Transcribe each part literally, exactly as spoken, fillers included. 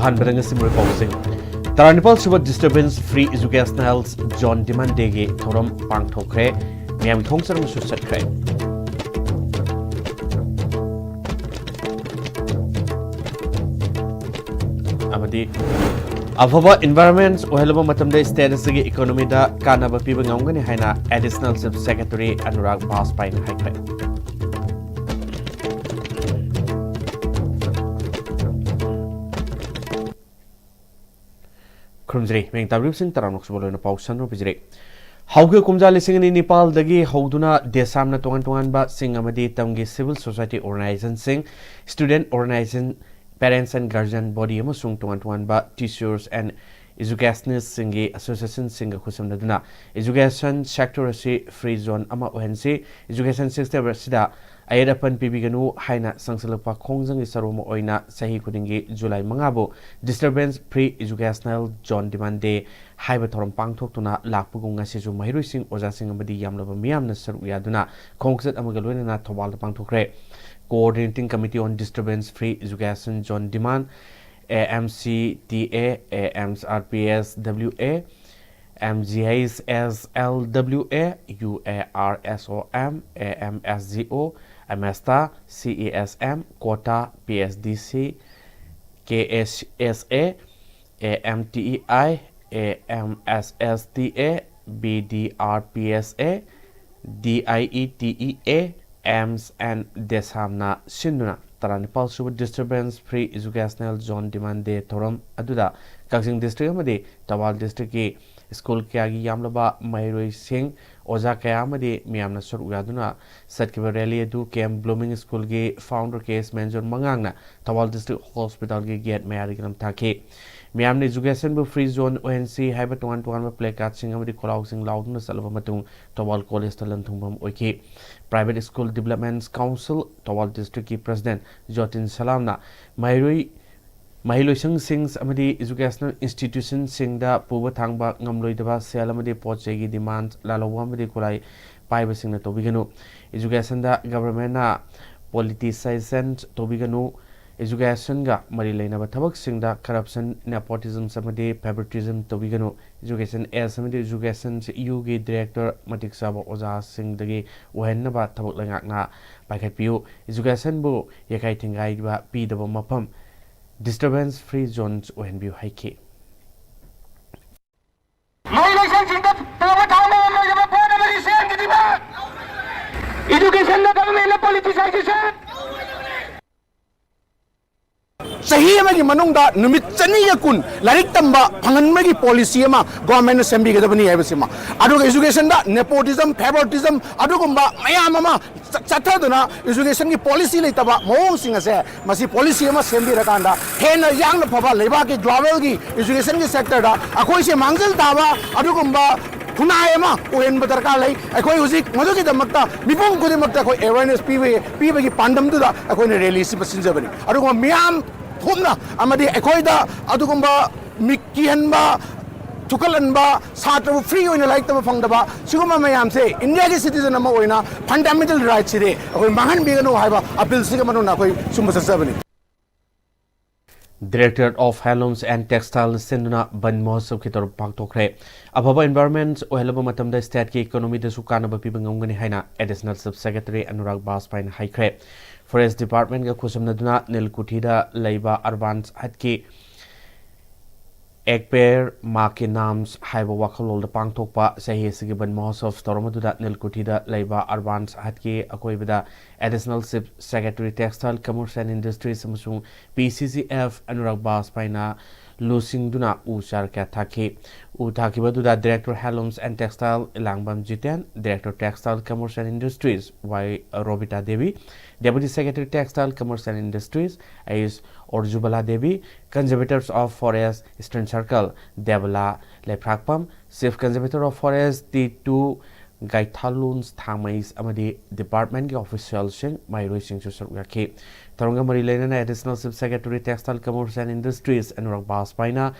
ꯑꯍꯥꯟꯕꯗ ꯉꯁꯤ ꯃꯔꯨꯑꯣꯏꯕ ꯄꯥꯎꯁꯤꯡ꯫ ꯇꯔꯥꯅꯤꯄꯥꯜ ꯁꯨꯕ Disturbance Free Educational Zone Demand Day ꯒꯤ ꯊꯧꯔꯝ ꯄꯥꯡꯊꯣꯛꯈ꯭ꯔꯦ꯫ ꯃꯤꯌꯥꯝꯒꯤ ꯊꯣꯡ ꯆꯠ ꯑꯃꯁꯨ ꯆꯠꯈ꯭ꯔꯦ꯫ ꯑꯃꯗꯤ ꯑꯐꯕ environment ꯑꯣꯏꯍꯜꯂꯕ ꯃꯇꯝꯗ state ꯑꯁꯤꯒꯤ economy ꯗ ꯀꯥꯟꯅꯕ ꯄꯤꯕ ꯉꯝꯒꯅꯤ ꯍꯥꯏꯅ Additional Chief Secretary ꯑꯅꯨꯔꯥꯒ ꯕꯥꯖꯄꯥꯏꯅ ꯍꯥꯏꯈ꯭ꯔꯦ꯫ ꯈꯨꯔꯨꯝꯖꯔꯤ꯫ ꯃꯤꯡ ꯇꯥꯕꯤꯔꯤꯕꯁꯤꯡ ꯇꯔꯥꯃꯨꯛ ꯁꯨꯕ ꯂꯣꯏꯅ ꯄꯥꯎ ꯁꯟꯗꯣꯛꯄꯤꯖꯔꯤ꯫ ꯍꯧꯈꯤꯕ ꯀꯨꯝꯖꯥ ꯂꯤꯁꯤꯡ ꯑꯅꯤ ꯅꯤꯄꯥꯜꯗꯒꯤ ꯍꯧꯗꯨꯅ ꯗꯦꯁꯥꯝꯅ ꯇꯣꯉꯥꯟ ꯇꯣꯉꯥꯟꯕ ꯁꯤꯡ ꯑꯃꯗꯤ ꯇꯝꯒꯤ civil society organization ꯁꯤꯡ, student organization, parents and guardian body ꯑꯃꯁꯨꯡ ꯇꯣꯉꯥꯟ ꯇꯣꯉꯥꯟꯕ teachers and educationist ꯁꯤꯡꯒꯤ association ꯁꯤꯡꯒ ꯈꯨꯠꯁꯝꯅꯗꯨꯅ education sector ꯑꯁꯤ free zone ꯑꯃ ꯑꯣꯏꯍꯟꯁꯤ, education system ꯑꯁꯤꯗ ꯑꯌꯦꯠ ꯑꯄꯟ ꯄꯤꯕꯤꯒꯅꯨ ꯍꯥꯏꯅ ꯆꯪꯁꯤꯜꯂꯛꯄ ꯈꯣꯡꯖꯪꯒꯤ ꯁꯔꯨꯛ ꯑꯃ ꯑꯣꯏꯅ ꯆꯍꯤ ꯈꯨꯗꯤꯡꯒꯤ July ꯃꯉꯥꯕꯨ Disturbance Free Educational Zone Demand Day ꯍꯥꯏꯕ ꯊꯧꯔꯝ ꯄꯥꯡꯊꯣꯛꯇꯨꯅ ꯂꯥꯛꯄꯒꯨꯝ ꯉꯁꯤꯁꯨ ꯃꯍꯩꯔꯣꯏꯁꯤꯡ, ꯑꯣꯖꯥꯁꯤꯡ ꯑꯃꯗꯤ ꯌꯥꯝꯂꯕ ꯃꯤꯌꯥꯝꯅ ꯁꯔꯨꯛ ꯌꯥꯗꯨꯅ ꯈꯣꯡꯆꯠ ꯑꯃꯒ ꯂꯣꯏꯅꯅ ꯊꯧꯕꯥꯜꯗ ꯄꯥꯡꯊꯣꯛꯈ꯭ꯔꯦ꯫ Coordinating Committee on Disturbance Free Education Zone Demand, A M C T A, A M R P S W A, M G H S L W A, U A R S O M, A M S G O, AMESTA, C E S M, COTA, P S D C, K S S A, A M T E I, A M S S T A, B D R P S A, D I E T E A, AMS and DESAM ꯅ ꯁꯤꯟꯗꯨꯅ ꯇꯔꯥꯅꯤꯄꯥꯜ ꯁꯨꯕ Disturbance Free Educational Zone Demand Day ꯊꯧꯔꯝ ꯑꯗꯨꯗ ꯀꯛꯆꯤꯡ district ꯑꯃꯗꯤ Thoubal district ꯀꯤ school ꯀꯌꯥꯒꯤ ꯌꯥꯝꯂꯕ ꯃꯍꯩꯔꯣꯏꯁꯤꯡ, ꯑꯣꯖꯥ ꯀꯌꯥ ꯑꯃꯗꯤ ꯃꯤꯌꯥꯝꯅ ꯁꯔꯨꯛ ꯌꯥꯗꯨꯅ ꯆꯠꯈꯤꯕ rally ꯑꯗꯨ K M Blooming School ꯒꯤ founder K S ꯃꯦꯟꯖꯣꯔ ꯃꯉꯥꯡꯅ Thoubal district hospital ꯒꯤ gate ꯃꯌꯥꯗꯒꯤ ꯂꯝꯊꯥꯈꯤ꯫ ꯃꯤꯌꯥꯝꯅ education ꯕꯨ free zone ꯑꯣꯏꯍꯟꯁꯤ ꯍꯥꯏꯕ ꯇꯣꯉꯥꯟ ꯇꯣꯉꯥꯟꯕ placard ꯁꯤꯡ ꯑꯃꯗꯤ ꯈꯣꯜꯂꯥꯎꯁꯤꯡ ꯂꯥꯎꯗꯨꯅ ꯆꯠꯂꯕ ꯃꯇꯨꯡ ꯊꯧꯕꯥꯜ college ꯇ ꯂꯟ ꯊꯨꯡꯐꯝ ꯑꯣꯏꯈꯤ꯫ Private School Development Council Thoubal district ꯀꯤ president ꯖꯣꯇꯤꯟ ꯁꯂꯥꯝꯅ ꯃꯍꯩꯔꯣꯏ, ꯃꯍꯩꯂꯣꯏꯁꯪꯁꯤꯡ ꯑꯃꯗꯤ educational institution ꯁꯤꯡꯗ ꯄꯨꯕ ꯊꯥꯡꯕ ꯉꯝꯂꯣꯏꯗꯕ ꯁꯦꯜ ꯑꯃꯗꯤ ꯄꯣꯠ ꯆꯩꯒꯤ demand ꯂꯥꯜꯍꯧꯕ ꯑꯃꯗꯤ ꯈꯨꯠꯂꯥꯏ ꯄꯥꯏꯕꯁꯤꯡꯅ ꯇꯧꯕꯤꯒꯅꯨ꯫ Education ꯗ government ꯅ politicization ꯇꯧꯕꯤꯒꯅꯨ꯫ Educationꯒ ꯃꯔꯤ ꯂꯩꯅꯕ ꯊꯕꯛꯁꯤꯡꯗ corruption, nepotism ꯑꯃꯗꯤ favoritism ꯇꯧꯕꯤꯒꯅꯨ꯫ Education S ꯑꯃꯗꯤ Education U ꯒꯤ director ꯃꯇꯤꯛ ꯆꯥꯕ ꯑꯣꯖꯥꯁꯤꯡꯗꯒꯤ ꯑꯣꯏꯍꯟꯅꯕ ꯊꯕꯛ ꯂꯩꯉꯥꯛꯅ ꯄꯥꯏꯈꯠꯄꯤꯌꯨ꯫ Educationꯕꯨ ꯌꯥꯈꯥꯏ ꯊꯤꯡꯒꯥꯏꯕ ꯄꯤꯗꯕ ꯃꯐꯝ, disturbance free zones ꯑꯣꯏꯍꯟꯕꯤꯌꯨ ꯍꯥꯏꯈꯤ꯫ ꯃꯍꯩ ꯂꯣꯏꯁꯪꯁꯤꯡꯗ ꯇꯧꯕ ꯊꯥꯡꯕ ꯉꯝꯂꯣꯏꯗꯕ ꯄꯣꯠ ꯑꯃꯗꯤ ꯁꯦꯝꯈꯤꯗ꯭ꯔꯤꯕ educationꯗ governmentꯅ politicization꯫ ꯆꯍꯤ ꯑꯃꯒꯤ ꯃꯅꯨꯡꯗ ꯅꯨꯃꯤꯠ ꯆꯅꯤꯒ ꯀꯨꯟ ꯂꯥꯏꯔꯤꯛ ꯇꯝꯕ ꯐꯪꯍꯟꯕꯒꯤ policy ꯑꯃ governmentꯅ ꯁꯦꯝꯕꯤꯒꯗꯕꯅꯤ ꯍꯥꯏꯕꯁꯤꯃ, ꯑꯗꯨꯒ educationꯗ nepotism, favoritism ꯑꯗꯨꯒꯨꯝꯕ ꯃꯌꯥꯝ ꯑꯃ ꯆ-, ꯆꯠꯊꯗꯨꯅ educationꯒꯤ policy ꯂꯩꯇꯕ ꯃꯑꯣꯡꯁꯤꯡ ꯑꯁꯦ, ꯃꯁꯤ policy ꯑꯃ ꯁꯦꯝꯕꯤꯔꯀꯥꯟꯗ ꯍꯦꯟꯅ ꯌꯥꯝꯅ ꯐꯕ ꯂꯩꯕꯥꯛꯀꯤ globalꯒꯤ educationꯒꯤ sectorꯗ ꯑꯩꯈꯣꯏꯁꯦ ꯃꯥꯡꯖꯤꯜ ꯊꯥꯕ ꯑꯗꯨꯒꯨꯝꯕ ꯈꯨꯟꯅꯥꯏ ꯑꯃ ꯑꯣꯏꯍꯟꯕ ꯗꯔꯀꯥꯔ ꯂꯩ꯫ ꯑꯩꯈꯣꯏ ꯍꯧꯖꯤꯛ ꯃꯗꯨꯒꯤꯗꯃꯛꯇ ꯃꯤꯄꯨꯝ ꯈꯨꯗꯤꯡꯃꯛꯇ ꯑꯩꯈꯣꯏ awareness ꯄꯤꯕꯒꯤ, ꯄꯤꯕꯒꯤ ꯄꯥꯟꯗꯝꯗꯨꯗ ꯑꯩꯈꯣꯏꯅ rallyꯁꯤꯃ ꯁꯤꯟꯖꯕꯅꯤ꯫ ꯑꯗꯨꯒꯨꯝꯕ ꯃꯤꯌꯥꯝ ꯄꯨꯝꯅ ꯑꯃꯗꯤ ꯑꯩꯈꯣꯏꯗ ꯑꯗꯨꯒꯨꯝꯕ ꯃꯤ ꯀꯤꯍꯟꯕ, ꯊꯨꯀꯠꯍꯟꯕ, ꯁꯥꯇ꯭ꯔꯕꯨ free ꯑꯣꯏꯅ ꯂꯥꯏꯔꯤꯛ ꯇꯝꯕ ꯐꯪꯗꯕ, ꯁꯤꯒꯨꯝꯕ ꯃꯌꯥꯝꯁꯦ Indiaꯒꯤ citizen ꯑꯃ ꯑꯣꯏꯅ fundamental rightꯁꯤꯗꯤ ꯑꯩꯈꯣꯏ ꯃꯥꯡꯍꯟꯕꯤꯒꯅꯨ ꯍꯥꯏꯕ appealꯁꯤꯒ ꯃꯅꯨꯡꯗ ꯑꯩꯈꯣꯏ ꯁꯨꯝꯕ ꯆꯠꯆꯕꯅꯤ꯫ Directorate of Handlooms and Textiles ꯁꯤꯟꯗꯨꯅ ꯕꯟ ꯃꯍꯣꯠꯁꯕꯀꯤ ꯊꯧꯔꯝ ꯄꯥꯡꯊꯣꯛꯈ꯭ꯔꯦ꯫ ꯑꯐꯕ environment ꯑꯣꯏꯍꯜꯂꯕ ꯃꯇꯝꯗ stateꯀꯤ economyꯗꯁꯨ ꯀꯥꯟꯅꯕ ꯄꯤꯕ ꯉꯝꯒꯅꯤ ꯍꯥꯏꯅ Additional Chief Secretary ꯑꯅꯨꯔꯥꯒ ꯕꯥꯖꯄꯥꯏꯅ ꯍꯥꯏꯈ꯭ꯔꯦ꯫ Forest Departmentꯀ ꯈꯨꯠꯁꯝꯅꯗꯨꯅ ꯅꯤꯜꯀꯨꯊꯤꯗ ꯂꯩꯕ Urban Hutꯀꯤ Ek Ped Maa Ke Naam ꯍꯥꯏꯕ ꯋꯥꯈꯜꯂꯣꯟꯗ ꯄꯥꯡꯊꯣꯛꯄ ꯆꯍꯤ ꯑꯁꯤꯒꯤ ꯕꯟ ꯃꯍꯣꯠꯁꯕ ꯊꯧꯔꯝ ꯑꯗꯨꯗ ꯅꯤꯜꯀꯨꯊꯤꯗ ꯂꯩꯕ Urban Hutꯀꯤ ꯑꯀꯣꯏꯕꯗ Additional Chief Secretary Textile Commerce and Industries ꯑꯃꯁꯨꯡ P C C F Anurag ꯕꯥꯖꯄꯥꯏꯅ ꯂꯨꯆꯤꯡꯗꯨꯅ ꯎ ꯆꯥꯔ ꯀꯌꯥ ꯊꯥꯈꯤ꯫ ꯎ ꯊꯥꯈꯤꯕ ꯑꯗꯨꯗ Director Handlooms and Textile ꯏꯂꯥꯡꯕꯝ Jiten, Director Textile Commerce and Industries Y Robita Devi, Deputy Secretary Textile Commerce and Industries H ꯑꯣꯔꯖꯨꯕꯂꯥ Devi, Conservators of Forest Eastern Circle ꯗꯦꯕꯂꯥ ꯂꯩꯐ꯭ꯔꯥꯛꯄꯝ, Chief Conservator of Forest T two ꯒꯥꯏꯊꯥꯂꯨꯟ ꯊꯥꯡꯃꯩ ꯑꯃꯗꯤ departmentꯀꯤ officialꯁꯤꯡ, ꯃꯍꯩꯔꯣꯏꯁꯤꯡꯁꯨ ꯁꯔꯨꯛ ꯌꯥꯈꯤ꯫ ꯊꯧꯔꯝꯒ ꯃꯔꯤ ꯂꯩꯅꯅ Additional Chief Secretary Textile Commerce and Industries Anurag ꯕꯥꯖꯄꯥꯏꯅ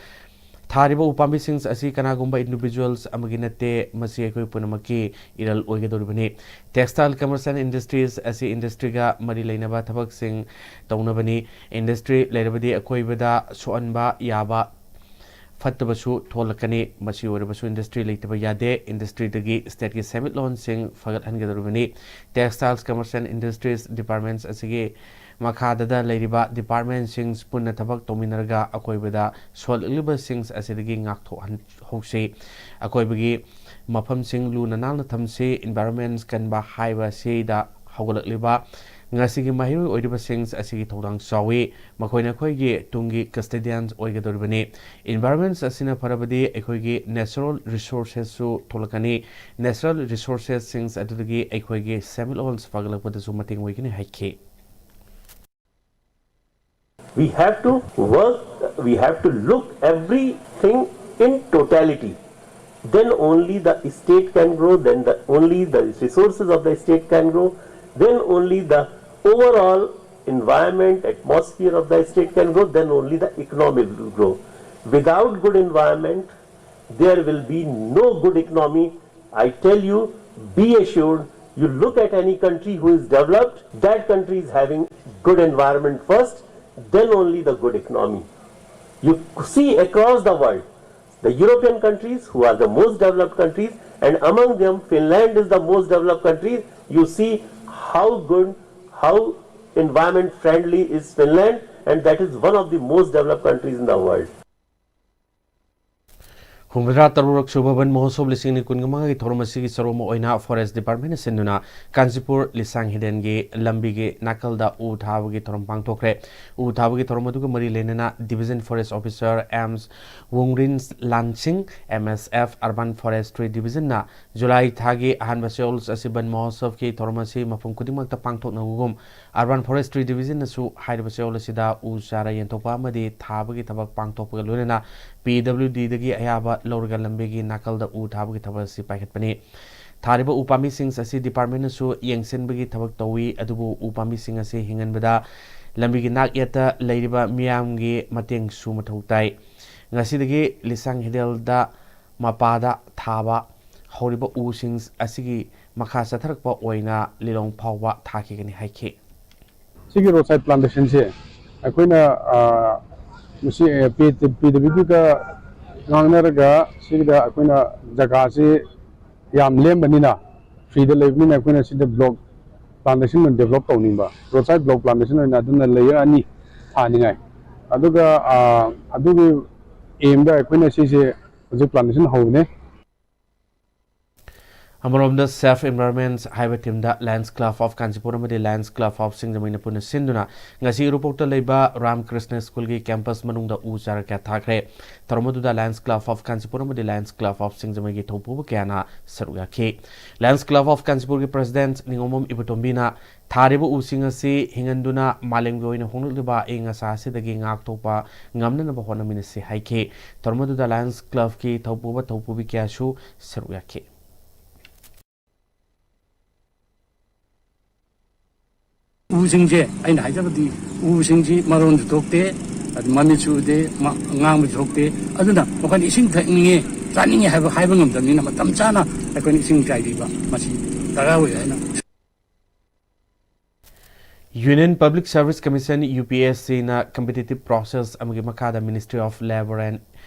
ꯊꯥꯔꯤꯕ ꯎꯄꯥꯝꯕꯤꯁꯤꯡ ꯑꯁꯤ ꯀꯅꯥꯒꯨꯝꯕ individuals ꯑꯃꯒꯤ ꯅꯠꯇꯦ, ꯃꯁꯤ ꯑꯩꯈꯣꯏ ꯄꯨꯝꯅꯃꯛꯀꯤ ꯏꯔꯜ ꯑꯣꯏꯒꯗꯧꯔꯤꯕꯅꯤ꯫ Textile, commerce and industries ꯑꯁꯤ industryꯒ ꯃꯔꯤ ꯂꯩꯅꯕ ꯊꯕꯛꯁꯤꯡ ꯇꯧꯅꯕꯅꯤ꯫ Industry ꯂꯩꯔꯕꯗꯤ ꯑꯀꯣꯏꯕꯗ ꯁꯣꯛꯍꯟꯕ ꯌꯥꯕ ꯐꯠꯇꯕꯁꯨ ꯊꯣꯛꯂꯛꯀꯅꯤ꯫ ꯃꯁꯤ ꯑꯣꯏꯔꯕꯁꯨ industry ꯂꯩꯇꯕ ꯌꯥꯗꯦ꯫ Industryꯗꯒꯤ stateꯀꯤ ꯁꯦꯟꯃꯤꯠꯂꯣꯟꯁꯤꯡ ꯐꯒꯠꯍꯟꯒꯗꯧꯔꯤꯕꯅꯤ꯫ Textiles, commerce and industries departments ꯑꯁꯤꯒꯤ ꯃꯈꯥꯗꯗ ꯂꯩꯔꯤꯕ departmentꯁꯤꯡ ꯄꯨꯟꯅ ꯊꯕꯛ ꯇꯧꯃꯤꯟꯅꯔꯒ ꯑꯀꯣꯏꯕꯗ ꯁꯣꯛꯂꯛꯂꯤꯕꯁꯤꯡ ꯑꯁꯤꯗꯒꯤ ꯉꯥꯛꯊꯣꯛꯍꯟꯍꯧꯁꯤ꯫ ꯑꯀꯣꯏꯕꯒꯤ ꯃꯐꯝꯁꯤꯡ ꯂꯨꯅ ꯅꯥꯟꯅ ꯊꯝꯁꯤ꯫ Environment ꯀꯟꯕ ꯍꯥꯏꯕ ꯑꯁꯤꯗ ꯍꯧꯒꯠꯂꯛꯂꯤꯕ ꯉꯁꯤꯒꯤ ꯃꯍꯩꯔꯣꯏ ꯑꯣꯏꯔꯤꯕꯁꯤꯡ ꯑꯁꯤꯒꯤ ꯊꯧꯗꯥꯡ ꯆꯥꯎꯏ꯫ ꯃꯈꯣꯏꯅ ꯑꯩꯈꯣꯏꯒꯤ ꯇꯨꯡꯒꯤ custodians ꯑꯣꯏꯒꯗꯧꯔꯤꯕꯅꯤ꯫ Environment ꯑꯁꯤꯅ ꯐꯔꯕꯗꯤ ꯑꯩꯈꯣꯏꯒꯤ natural resourcesꯁꯨ ꯊꯣꯛꯂꯛꯀꯅꯤ꯫ Natural resourcesꯁꯤꯡ ꯑꯗꯨꯗꯒꯤ ꯑꯩꯈꯣꯏꯒꯤ ꯁꯦꯟꯃꯤꯠꯂꯣꯟ ꯐꯒꯠꯂꯛꯄꯗꯁꯨ ꯃꯇꯦꯡ ꯑꯣꯏꯒꯅꯤ ꯍꯥꯏꯈꯤ꯫ We have to work, we have to look everything in totality. Then only the state can grow, then the, only the resources of the state can grow, then only the overall environment, atmosphere of the state can grow, then only the economy will grow. Without good environment, there will be no good economy. I tell you, be assured, you look at any country who is developed, that country is having good environment first, then only the good economy. You see across the world, the European countries who are the most developed countries, and among them Finland is the most developed country, you see how good, how environment friendly is Finland, and that is one of the most developed countries in the world. ꯍꯨꯝꯐꯨꯇꯔꯥ ꯇꯔꯨꯛ ꯁꯨꯕ ꯕꯟ ꯃꯍꯣꯠꯁꯣꯞ ꯂꯤꯁꯤꯡ ꯑꯅꯤ ꯀꯨꯟꯃꯉꯥꯒꯤ ꯊꯧꯔꯝ ꯑꯁꯤꯒꯤ ꯆꯔꯣꯡꯕ ꯑꯣꯏꯅ forest departmentꯅ ꯁꯤꯟꯗꯨꯅ ꯀꯥꯟꯆꯤꯄꯨꯔ ꯂꯤꯁꯥꯡ ꯍꯤꯗꯦꯟꯒꯤ ꯂꯝꯕꯤꯒꯤ ꯅꯥꯀꯜꯗ ꯎ ꯊꯥꯕꯒꯤ ꯊꯧꯔꯝ ꯄꯥꯡꯊꯣꯛꯈ꯭ꯔꯦ꯫ ꯎ ꯊꯥꯕꯒꯤ ꯊꯧꯔꯝ ꯑꯗꯨꯒ ꯃꯔꯤ ꯂꯩꯅꯅ division forest officer M Wungrin ꯂꯥꯟꯁꯤꯡ, M S F Urban Forestry Divisionꯅ ꯖꯨꯂꯥꯏ ꯊꯥꯒꯤ ꯑꯍꯥꯟꯕ ꯆꯌꯣꯜ ꯑꯁꯤ ꯕꯟ ꯃꯍꯣꯠꯁꯣꯞꯀꯤ ꯊꯧꯔꯝ ꯑꯁꯤ ꯃꯐꯝ ꯈꯨꯗꯤꯡꯃꯛꯇ ꯄꯥꯡꯊꯣꯛꯅꯕꯒꯨꯝ Urban Forestry Divisionꯅꯁꯨ ꯍꯥꯏꯔꯤꯕ ꯆꯌꯣꯜ ꯑꯁꯤꯗ ꯎ ꯆꯥꯔꯥ ꯌꯦꯟꯊꯣꯛꯄ ꯑꯃꯗꯤ ꯊꯥꯕꯒꯤ ꯊꯕꯛ ꯄꯥꯡꯊꯣꯛꯄꯒ ꯂꯣꯏꯅꯅ P W Dꯗꯒꯤ ꯑꯌꯥꯕ ꯂꯧꯔꯒ ꯂꯝꯕꯤꯒꯤ ꯅꯥꯀꯜꯗ ꯎ ꯊꯥꯕꯒꯤ ꯊꯕꯛ ꯑꯁꯤ ꯄꯥꯏꯈꯠꯄꯅꯤ꯫ ꯊꯥꯔꯤꯕ ꯎ ꯄꯥꯝꯕꯤꯁꯤꯡ ꯑꯁꯤ departmentꯅꯁꯨ ꯌꯦꯡꯁꯤꯟꯕꯒꯤ ꯊꯕꯛ ꯇꯧꯏ, ꯑꯗꯨꯕꯨ ꯎ ꯄꯥꯝꯕꯤꯁꯤꯡ ꯑꯁꯤ ꯍꯤꯡꯍꯟꯕꯗ ꯂꯝꯕꯤꯒꯤ ꯅꯥꯛ ꯌꯦꯠꯇ ꯂꯩꯔꯤꯕ ꯃꯤꯌꯥꯝꯒꯤ ꯃꯇꯦꯡꯁꯨ ꯃꯊꯧ ꯇꯥꯏ꯫ ꯉꯁꯤꯗꯒꯤ ꯂꯤꯁꯥꯡ ꯍꯤꯗꯦꯜꯗ ꯃꯄꯥꯗ ꯊꯥꯕ ꯍꯧꯔꯤꯕ ꯎꯁꯤꯡ ꯑꯁꯤꯒꯤ ꯃꯈꯥ ꯆꯠꯊꯔꯛꯄ ꯑꯣꯏꯅ ꯂꯤꯂꯣꯡ ꯐꯥꯎꯕ ꯊꯥꯈꯤꯒꯅꯤ ꯍꯥꯏꯈꯤ꯫ ꯁꯤꯒꯤ ꯔꯣꯗ ꯁꯥꯏꯗ ꯄ꯭ꯂꯥꯟꯇꯦꯁꯟꯁꯦ ꯑꯩꯈꯣꯏꯅ, ꯑ, ꯃꯁꯤ, ꯑ, ꯄꯤ-, ꯄꯤ ꯗꯕ꯭ꯂꯤꯌꯨ ꯗꯤꯒ ꯉꯥꯡꯅꯔꯒ ꯁꯤꯒꯤꯗ ꯑꯩꯈꯣꯏꯅ ꯖꯒꯥꯁꯤ ꯌꯥꯝ ꯂꯦꯝꯕꯅꯤꯅ, ꯐ꯭ꯔꯤꯗ ꯂꯩꯕꯅꯤꯅ ꯑꯩꯈꯣꯏꯅ ꯁꯤꯗ ꯕ꯭ꯂꯣꯛ ꯄ꯭ꯂꯥꯟꯇꯦꯁꯟ ꯑꯣꯏꯅ ꯗꯦꯕꯂꯞ ꯇꯧꯅꯤꯡꯕ, ꯔꯣꯗ ꯁꯥꯏꯗ ꯕ꯭ꯂꯣꯛ ꯄ꯭ꯂꯥꯟꯇꯦꯁꯟ ꯑꯣꯏꯅ ꯑꯗꯨꯅ ꯂꯦꯌꯔ ꯑꯅꯤ ꯊꯥꯅꯤꯡꯉꯥꯏ꯫ ꯑꯗꯨꯒ, ꯑ, ꯑꯗꯨꯒꯤ ꯑꯦꯝꯗ ꯑꯩꯈꯣꯏꯅ ꯁꯤꯁꯦ ꯍꯧꯖꯤꯛ ꯄ꯭ꯂꯥꯟꯇꯦꯁꯟ ꯍꯧꯕꯅꯦ꯫ ꯑꯃꯔꯣꯝꯗ Save Environment ꯍꯥꯏꯕ ꯊꯤꯝꯗ Lions Club of Kanchanpur ꯑꯃꯗꯤ Lions Club of ꯁꯤꯡꯖꯃꯩꯅ ꯄꯨꯟꯅ ꯁꯤꯟꯗꯨꯅ ꯉꯁꯤ ꯎꯔꯤꯄꯣꯛꯇ ꯂꯩꯕ ꯔꯥꯝꯀ꯭ꯔꯤꯁꯅ ꯁ꯭ꯀꯨꯜꯒꯤ ꯀꯦꯝꯄꯁ ꯃꯅꯨꯡꯗ ꯎ ꯆꯥꯔꯥ ꯀꯌꯥ ꯊꯥꯈ꯭ꯔꯦ꯫ ꯊꯧꯔꯝ ꯑꯗꯨꯗ Lions Club of Kanchanpur ꯑꯃꯗꯤ Lions Club of ꯁꯤꯡꯖꯃꯩꯒꯤ ꯊꯧꯄꯨꯕ ꯀꯌꯥꯅ ꯁꯔꯨꯛ ꯌꯥꯈꯤ꯫ Lions Club of Kanchanpurꯒꯤ President ꯅꯤꯉꯣꯝꯕꯝ ꯏꯕꯣꯇꯣꯝꯕꯤꯅ ꯊꯥꯔꯤꯕ ꯎꯁꯤꯡ ꯑꯁꯤ ꯍꯤꯡꯍꯟꯗꯨꯅ ꯃꯥꯂꯦꯝꯒꯤ ꯑꯣꯏꯅ ꯍꯣꯡꯂꯛꯂꯤꯕ ꯑꯏꯪ ꯑꯁꯥ ꯑꯁꯤꯗꯒꯤ ꯉꯥꯛꯊꯣꯛꯄ ꯉꯝꯅꯅꯕ ꯍꯣꯠꯅꯃꯤꯟꯅꯁꯤ ꯍꯥꯏꯈꯤ꯫ ꯊꯧꯔꯝ ꯑꯗꯨꯗ Lions Clubꯀꯤ ꯊꯧꯄꯨꯕ ꯊꯧꯄꯨꯕꯤ ꯀꯌꯥꯁꯨ ꯁꯔꯨꯛ ꯌꯥꯈꯤ꯫ ꯎꯁꯤꯡꯁꯦ ꯑꯩꯅ ꯍꯥꯏꯖꯕꯗꯤ ꯎꯁꯤꯡꯁꯤ ꯃꯔꯣꯟꯁꯨ ꯊꯣꯛꯇꯦ, ꯑꯗꯨ ꯃꯃꯤꯠꯁꯨ ꯎꯗꯦ, ꯃ-, ꯉꯥꯡꯕꯁꯨ ꯊꯣꯛꯇꯦ꯫ ꯑꯗꯨꯅ ꯃꯈꯣꯏꯅ ꯏꯁꯤꯡ ꯊꯛꯅꯤꯡꯉꯦ, ꯆꯥꯅꯤꯡꯉꯦ ꯍꯥꯏꯕ ꯍꯥꯏꯕ ꯉꯝꯗꯕꯅꯤꯅ ꯃꯇꯝ ꯆꯥꯅ ꯑꯩꯈꯣꯏꯅ ꯏꯁꯤꯡ ꯆꯥꯏꯕꯤꯕ ꯃꯁꯤ ꯗꯔꯀꯥꯔ ꯑꯣꯏ ꯍꯥꯏꯅ꯫ Union Public Service Commission, UPSCꯅ competitive process ꯑꯃꯒꯤ ꯃꯈꯥꯗ Ministry of Labour and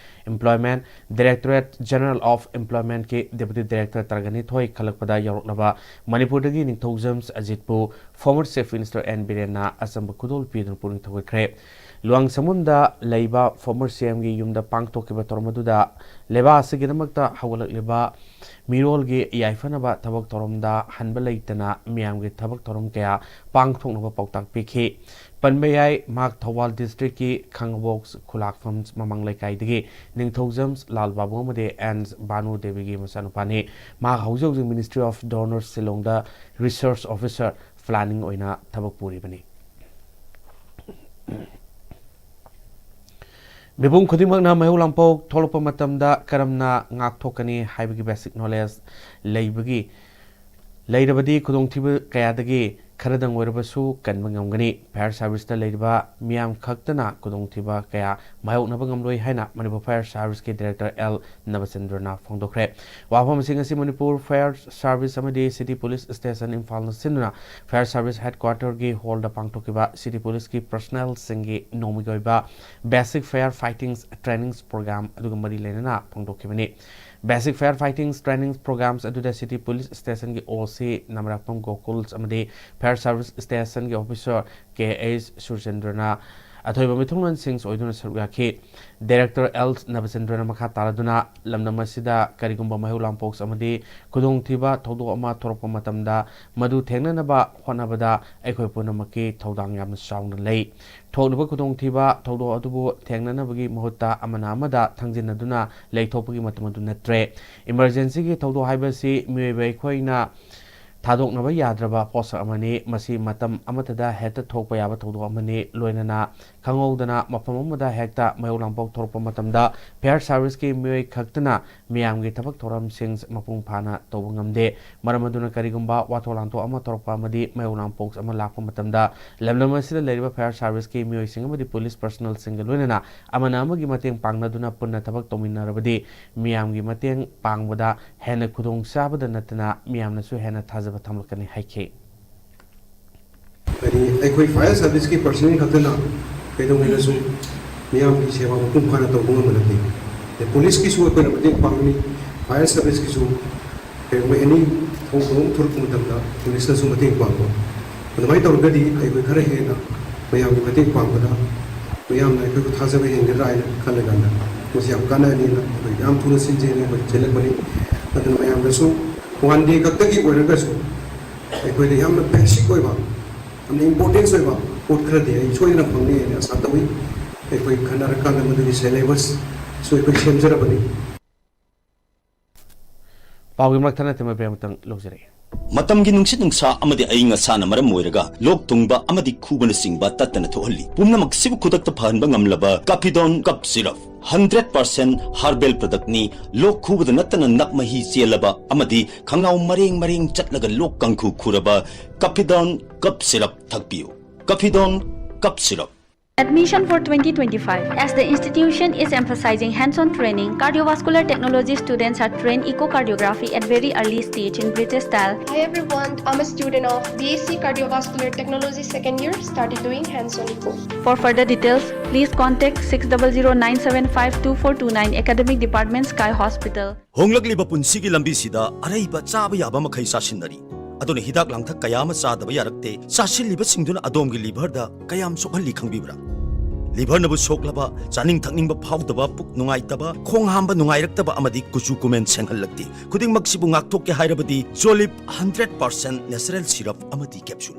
Employment, Directorate General of Employmentꯀꯤ Deputy Director ꯇꯔꯥꯅꯤꯊꯣꯏ ꯈꯜꯂꯛꯄꯗ ꯌꯥꯎꯔꯛꯂꯕ ꯃꯅꯤꯄꯨꯔꯗꯒꯤ ꯅꯤꯡꯊꯧꯖꯝ ꯑꯖꯤꯠꯄꯨ former Chief Minister N ꯕꯤꯔꯦꯟꯅ ꯑꯆꯝꯕ ꯈꯨꯗꯣꯜ ꯄꯤꯗꯨꯅ ꯄꯨꯛꯅꯤꯡ ꯊꯧꯒꯠꯈ꯭ꯔꯦ꯫ ꯂꯨꯋꯥꯡꯁꯪꯕꯝꯗ ꯂꯩꯕ former CMꯒꯤ ꯌꯨꯝꯗ ꯄꯥꯡꯊꯣꯛꯈꯤꯕ ꯊꯧꯔꯝ ꯑꯗꯨꯗ ꯂꯩꯕꯥꯛ ꯑꯁꯤꯒꯤꯗꯃꯛꯇ ꯍꯧꯒꯠꯂꯛꯂꯤꯕ ꯃꯤꯔꯣꯜꯒꯤ ꯌꯥꯏꯐꯅꯕ ꯊꯕꯛ ꯊꯧꯔꯝꯗ ꯍꯟꯕ ꯂꯩꯇꯅ ꯃꯤꯌꯥꯝꯒꯤ ꯊꯕꯛ ꯊꯧꯔꯝ ꯀꯌꯥ ꯄꯥꯡꯊꯣꯛꯅꯕ ꯄꯥꯎꯇꯥꯛ ꯄꯤꯈꯤ꯫ ꯄꯟꯕ ꯌꯥꯏ, ꯃꯍꯥꯛ ꯊꯧꯕꯥꯜ districtꯀꯤ ꯈꯥꯉꯕꯣꯛ ꯈꯨꯂꯥꯛꯐꯝ ꯃꯃꯥꯡ ꯂꯩꯀꯥꯏꯗꯒꯤ ꯅꯤꯡꯊꯧꯖꯝ ꯂꯥꯜ ꯕꯥꯕꯨ ꯑꯃꯗꯤ ꯑꯦꯟ ꯕꯥꯅꯨ ꯗꯦꯕꯤꯒꯤ ꯃꯆꯥꯅꯨꯄꯥꯅꯤ꯫ ꯃꯍꯥꯛ ꯍꯧꯖꯤꯛ ꯍꯧꯖꯤꯛ Ministry of Donor ꯁꯤꯂꯣꯡꯗ research officer planning ꯑꯣꯏꯅ ꯊꯕꯛ ꯄꯨꯔꯤꯕꯅꯤ꯫ ꯃꯤꯄꯨꯝ ꯈꯨꯗꯤꯡꯃꯛꯅ ꯃꯩꯍꯧ ꯂꯥꯡꯄꯣꯛ ꯊꯣꯛꯂꯛꯄ ꯃꯇꯝꯗ ꯀꯔꯝꯅ ꯉꯥꯛꯊꯣꯛꯀꯅꯤ ꯍꯥꯏꯕꯒꯤ basic knowledge ꯂꯩꯕꯒꯤ, ꯂꯩꯔꯕꯗꯤ ꯈꯨꯗꯣꯡꯊꯤꯕ ꯀꯌꯥꯗꯒꯤ ꯈꯔꯗꯪ ꯑꯣꯏꯔꯕꯁꯨ ꯀꯟꯕ ꯉꯝꯒꯅꯤ꯫ Fire serviceꯇ ꯂꯩꯔꯤꯕ ꯃꯤꯌꯥꯝ ꯈꯛꯇꯅ ꯈꯨꯗꯣꯡꯊꯤꯕ ꯀꯌꯥ ꯃꯥꯌꯣꯛꯅꯕ ꯉꯝꯂꯣꯏ ꯍꯥꯏꯅ ꯃꯅꯤꯄꯨꯔ Fire Serviceꯀꯤ Director ꯑꯦꯜ ꯅꯕꯆꯟꯗ꯭ꯔꯅ ꯐꯣꯡꯗꯣꯛꯈ꯭ꯔꯦ꯫ ꯋꯥꯐꯝꯁꯤꯡ ꯑꯁꯤ ꯃꯅꯤꯄꯨꯔ Fire Service ꯑꯃꯗꯤ City Police Station ꯏꯝꯐꯥꯜꯅ ꯁꯤꯟꯗꯨꯅ Fire Service Headquarterꯒꯤ hallꯗ ꯄꯥꯡꯊꯣꯛꯈꯤꯕ City Policeꯀꯤ personnelꯁꯤꯡꯒꯤ ꯅꯣꯡꯃꯒꯤ ꯑꯣꯏꯕ Basic Fire Fighting Trainings Program ꯑꯗꯨꯒ ꯃꯔꯤ ꯂꯩꯅꯅ ꯐꯣꯡꯗꯣꯛꯈꯤꯕꯅꯤ꯫ Basic Fire Fighting Trainings Programs ꯑꯗꯨꯗ City Police Stationꯒꯤ ꯑꯣ ꯁꯤ ꯅꯃꯔꯥꯛꯄꯝ ꯒꯣꯀꯨꯜꯁ ꯑꯃꯗꯤ Fire Service Stationꯒꯤ officer ꯀꯦ ꯑꯩꯆ ꯁꯨꯔꯆꯟꯗ꯭ꯔꯅ ꯑꯊꯣꯏꯕ ꯃꯤꯊꯨꯡꯂꯣꯟꯁꯤꯡ ꯑꯣꯏꯗꯨꯅ ꯁꯔꯨꯛ ꯌꯥꯈꯤ꯫ Director ꯑꯦꯜ ꯅꯕꯆꯟꯗ꯭ꯔꯅ ꯃꯈꯥ ꯇꯥꯔꯗꯨꯅ ꯂꯝꯗꯝ ꯑꯁꯤꯗ ꯀꯔꯤꯒꯨꯝꯕ ꯃꯩꯍꯧ ꯂꯥꯡꯄꯣꯛ ꯑꯃꯗꯤ ꯈꯨꯗꯣꯡꯊꯤꯕ ꯊꯧꯗꯣꯛ ꯑꯃ ꯊꯣꯔꯛꯄ ꯃꯇꯝꯗ ꯃꯗꯨ ꯊꯦꯡꯅꯅꯕ ꯍꯣꯠꯅꯕꯗ ꯑꯩꯈꯣꯏ ꯄꯨꯝꯅꯃꯛꯀꯤ ꯊꯧꯗꯥꯡ ꯌꯥꯝꯅ ꯆꯥꯎꯅ ꯂꯩ꯫ ꯊꯣꯛꯂꯤꯕ ꯈꯨꯗꯣꯡꯊꯤꯕ ꯊꯧꯗꯣꯛ ꯑꯗꯨꯕꯨ ꯊꯦꯡꯅꯅꯕꯒꯤ ꯃꯍꯨꯠꯇ ꯑꯃꯅ ꯑꯃꯗ ꯊꯪꯖꯤꯟꯅꯗꯨꯅ ꯂꯩꯊꯣꯛꯄꯒꯤ ꯃꯇꯝ ꯑꯗꯨ ꯅꯠꯇ꯭ꯔꯦ꯫ Emergencyꯒꯤ ꯊꯧꯗꯣꯛ ꯍꯥꯏꯕꯁꯤ ꯃꯤꯑꯣꯏꯕ ꯑꯩꯈꯣꯏꯅ ꯊꯥꯗꯣꯛꯅꯕ ꯌꯥꯗ꯭ꯔꯕ ꯄꯣꯠꯁꯛ ꯑꯃꯅꯤ꯫ ꯃꯁꯤ ꯃꯇꯝ ꯑꯃꯠꯇꯗ ꯍꯦꯛꯇ ꯊꯣꯛꯄ ꯌꯥꯕ ꯊꯧꯗꯣꯛ ꯑꯃꯅꯤ꯫ ꯂꯣꯏꯅꯅ ꯈꯪꯍꯧꯗꯅ ꯃꯐꯝ ꯑꯃꯗ ꯍꯦꯛꯇ ꯃꯩꯍꯧ ꯂꯥꯡꯄꯣꯛ ꯊꯣꯔꯛꯄ ꯃꯇꯝꯗ Fire Serviceꯀꯤ ꯃꯤꯑꯣꯏ ꯈꯛꯇꯅ ꯃꯤꯌꯥꯝꯒꯤ ꯊꯕꯛ ꯊꯧꯔꯝꯁꯤꯡ ꯃꯄꯨꯡ ꯐꯥꯅ ꯇꯧꯕ ꯉꯝꯗꯦ꯫ ꯃꯔꯝ ꯑꯗꯨꯅ ꯀꯔꯤꯒꯨꯝꯕ ꯋꯥꯊꯣꯛ ꯂꯥꯟꯊꯣꯛ ꯑꯃ ꯊꯣꯔꯛꯄ ꯑꯃꯗꯤ ꯃꯩꯍꯧ ꯂꯥꯡꯄꯣꯛ ꯑꯃ ꯂꯥꯛꯄ ꯃꯇꯝꯗ ꯂꯝꯗꯝ ꯑꯁꯤꯗ ꯂꯩꯔꯤꯕ Fire Serviceꯀꯤ ꯃꯤꯑꯣꯏꯁꯤꯡ ꯑꯃꯗꯤ police personnelꯁꯤꯡꯒ ꯂꯣꯏꯅꯅ ꯑꯃꯅ ꯑꯃꯒꯤ ꯃꯇꯦꯡ ꯄꯥꯡꯅꯗꯨꯅ ꯄꯨꯟꯅ ꯊꯕꯛ ꯇꯧꯃꯤꯟꯅꯔꯕꯗꯤ ꯃꯤꯌꯥꯝꯒꯤ ꯃꯇꯦꯡ ꯄꯥꯡꯕꯗ ꯍꯦꯟꯅ ꯈꯨꯗꯣꯡꯆꯥꯕꯗ ꯅꯠꯇꯅ ꯃꯤꯌꯥꯝꯅꯁꯨ ꯍꯦꯟꯅ ꯊꯥꯖꯕ ꯊꯝꯂꯛꯀꯅꯤ ꯍꯥꯏꯈꯤ꯫ ꯍꯥꯏꯗꯤ ꯑꯩꯈꯣꯏ Fire Serviceꯀꯤ personnel ꯈꯛꯇꯅ ꯀꯩꯗꯧꯉꯩꯗꯁꯨ ꯃꯤꯌꯥꯝꯒꯤ ꯁꯦꯕꯥ ꯃꯄꯨꯡ ꯐꯥꯅ ꯇꯧꯕ ꯉꯝꯕ ꯅꯠꯇꯦ꯫ ꯑꯗꯩ policeꯀꯤꯁꯨ ꯑꯩꯈꯣꯏꯅ ꯃꯇꯦꯡ ꯄꯥꯡꯒꯅꯤ, Fire Serviceꯀꯤꯁꯨ ꯀꯩꯒꯨꯝꯕ any ꯊꯧꯗꯣꯛ ꯑꯃ ꯊꯣꯛꯂꯛꯄ ꯃꯇꯝꯗ policeꯅꯁꯨ ꯃꯇꯦꯡ ꯄꯥꯡꯕ꯫ ꯑꯗꯨꯃꯥꯏꯅ ꯇꯧꯔꯒꯗꯤ ꯑꯩꯈꯣꯏ ꯈꯔ ꯍꯦꯟꯅ ꯃꯌꯥꯝꯒꯤ ꯃꯇꯦꯡ ꯄꯥꯡꯕꯗ ꯃꯌꯥꯝꯅ ꯑꯩꯈꯣꯏꯕꯨ ꯊꯥꯖꯕ ꯍꯦꯟꯒꯗ꯭ꯔꯥ ꯍꯥꯏꯅ ꯈꯜꯂꯀꯥꯟꯗ ꯃꯁꯤ ꯌꯥꯝ ꯀꯥꯟꯅꯅꯤꯅ ꯑꯩꯈꯣꯏ ꯌꯥꯝ ꯊꯨꯅ ꯁꯤꯟꯖꯦꯅ ꯑꯩꯈꯣꯏ ꯆꯦꯜꯂꯛꯄꯅꯤ꯫ ꯑꯗꯨꯅ ꯃꯌꯥꯝꯗꯁꯨ one day ꯈꯛꯇꯒꯤ ꯑꯣꯏꯔꯒꯁꯨ ꯑꯩꯈꯣꯏꯗ ꯌꯥꯝꯅ basic ꯑꯣꯏꯕ, ꯌꯥꯝꯅ importance ꯑꯣꯏꯕ ꯄꯣꯠ ꯈꯔꯗꯤ ꯑꯩ ꯁꯣꯏꯗꯅ ꯐꯪꯅꯤ ꯍꯥꯏꯅ ꯑꯁꯥ ꯇꯧꯏ꯫ ꯑꯩꯈꯣꯏ ꯈꯟꯅꯔꯀꯥꯟꯗ ꯃꯗꯨꯒꯤ syllabusꯁꯨ ꯑꯩꯈꯣꯏ ꯁꯦꯝꯖꯔꯕꯅꯤ꯫ ꯄꯥꯎꯒꯤ ꯃꯔꯛ ꯊꯠꯅ ꯊꯤꯟꯕ break ꯑꯃꯇꯪ ꯂꯧꯖꯔꯛꯏ꯫ ꯃꯇꯝꯒꯤ ꯅꯨꯡꯁꯤꯠ ꯅꯨꯡꯁꯥ ꯑꯃꯗꯤ ꯑꯏꯪ ꯑꯁꯥꯅ ꯃꯔꯝ ꯑꯣꯏꯔꯒ ꯂꯣꯛ ꯊꯨꯡꯕ ꯑꯃꯗꯤ ꯈꯨꯕꯅꯆꯤꯡꯕ ꯇꯠꯇꯅ ꯊꯣꯛꯍꯜꯂꯤ꯫ ꯄꯨꯝꯅꯃꯛꯁꯤꯕꯨ ꯈꯨꯗꯛꯇ ꯐꯍꯟꯕ ꯉꯝꯂꯕ Capidone Cough Syrup꯫ Hundred percent herbal ꯄ꯭ꯔꯗꯛꯅꯤ꯫ ꯂꯣꯛ ꯈꯨꯕꯗ ꯅꯠꯇꯅ ꯅꯞ ꯃꯍꯤ ꯆꯦꯜꯂꯕ ꯑꯃꯗꯤ ꯈꯪꯅꯥꯎ ꯃꯔꯦꯡ ꯃꯔꯦꯡ ꯆꯠꯂꯒ ꯂꯣꯛ ꯀꯥꯡꯈꯨ ꯈꯨꯔꯕ ꯀꯐꯤꯗꯣꯟ ꯀꯞ ꯁꯤꯔꯞ ꯊꯛꯄꯤꯌꯨ꯫ Capidone cough syrup. Admission for twenty twenty-five. As the institution is emphasizing hands-on training, cardiovascular technology students are trained echocardiography at very early stage in British style. Hi everyone, I'm a student of B S C Cardiovascular Technology second year, started doing hands-on echo. For further details, please contact six double zero nine seven five two four two nine, Academic Department, Sky Hospital. ꯍꯣꯡꯂꯛꯂꯤꯕ ꯄꯨꯟꯁꯤꯒꯤ ꯂꯝꯕꯤꯁꯤꯗ ꯑꯔꯩꯕ ꯆꯥꯕ ꯌꯥꯕ ꯃꯈꯩ ꯆꯥꯁꯤꯟꯅꯔꯤ꯫ ꯑꯗꯨꯅ ꯍꯤꯗꯥꯛ ꯂꯥꯡꯊꯛ ꯀꯌꯥ ꯑꯃ ꯆꯥꯗꯕ ꯌꯥꯔꯛꯇꯦ꯫ ꯆꯥꯁꯤꯜꯂꯤꯕꯁꯤꯡꯗꯨꯅ ꯑꯗꯣꯝꯒꯤ ꯂꯤꯚꯔꯗ ꯀꯌꯥꯝ ꯁꯣꯛꯍꯜꯂꯤ ꯈꯪꯕꯤꯕ꯭ꯔꯥ? ꯂꯤꯚꯔꯅꯕꯨ ꯁꯣꯛꯂꯕ, ꯆꯥꯅꯤꯡ ꯊꯛꯅꯤꯡꯕ ꯐꯥꯎꯗꯕ, ꯄꯨꯛ ꯅꯨꯡꯉꯥꯏꯇꯕ, ꯈꯣꯡ ꯍꯥꯝꯕ ꯅꯨꯡꯉꯥꯏꯔꯛꯇꯕ ꯑꯃꯗꯤ ꯀꯨꯆꯨ ꯀꯨꯃꯦꯟ ꯁꯦꯡꯍꯜꯂꯛꯇꯦ꯫ ꯈꯨꯗꯤꯡꯃꯛꯁꯤꯕꯨ ꯉꯥꯛꯊꯣꯛꯀꯦ ꯍꯥꯏꯔꯕꯗꯤ ꯖꯣꯂꯤꯞ ꯍꯟꯗ꯭ꯔꯦꯠ ꯄꯥꯔꯁꯦꯟ ꯅꯦꯆꯔꯦꯜ ꯁꯤꯔꯞ ꯑꯃꯗꯤ capsule.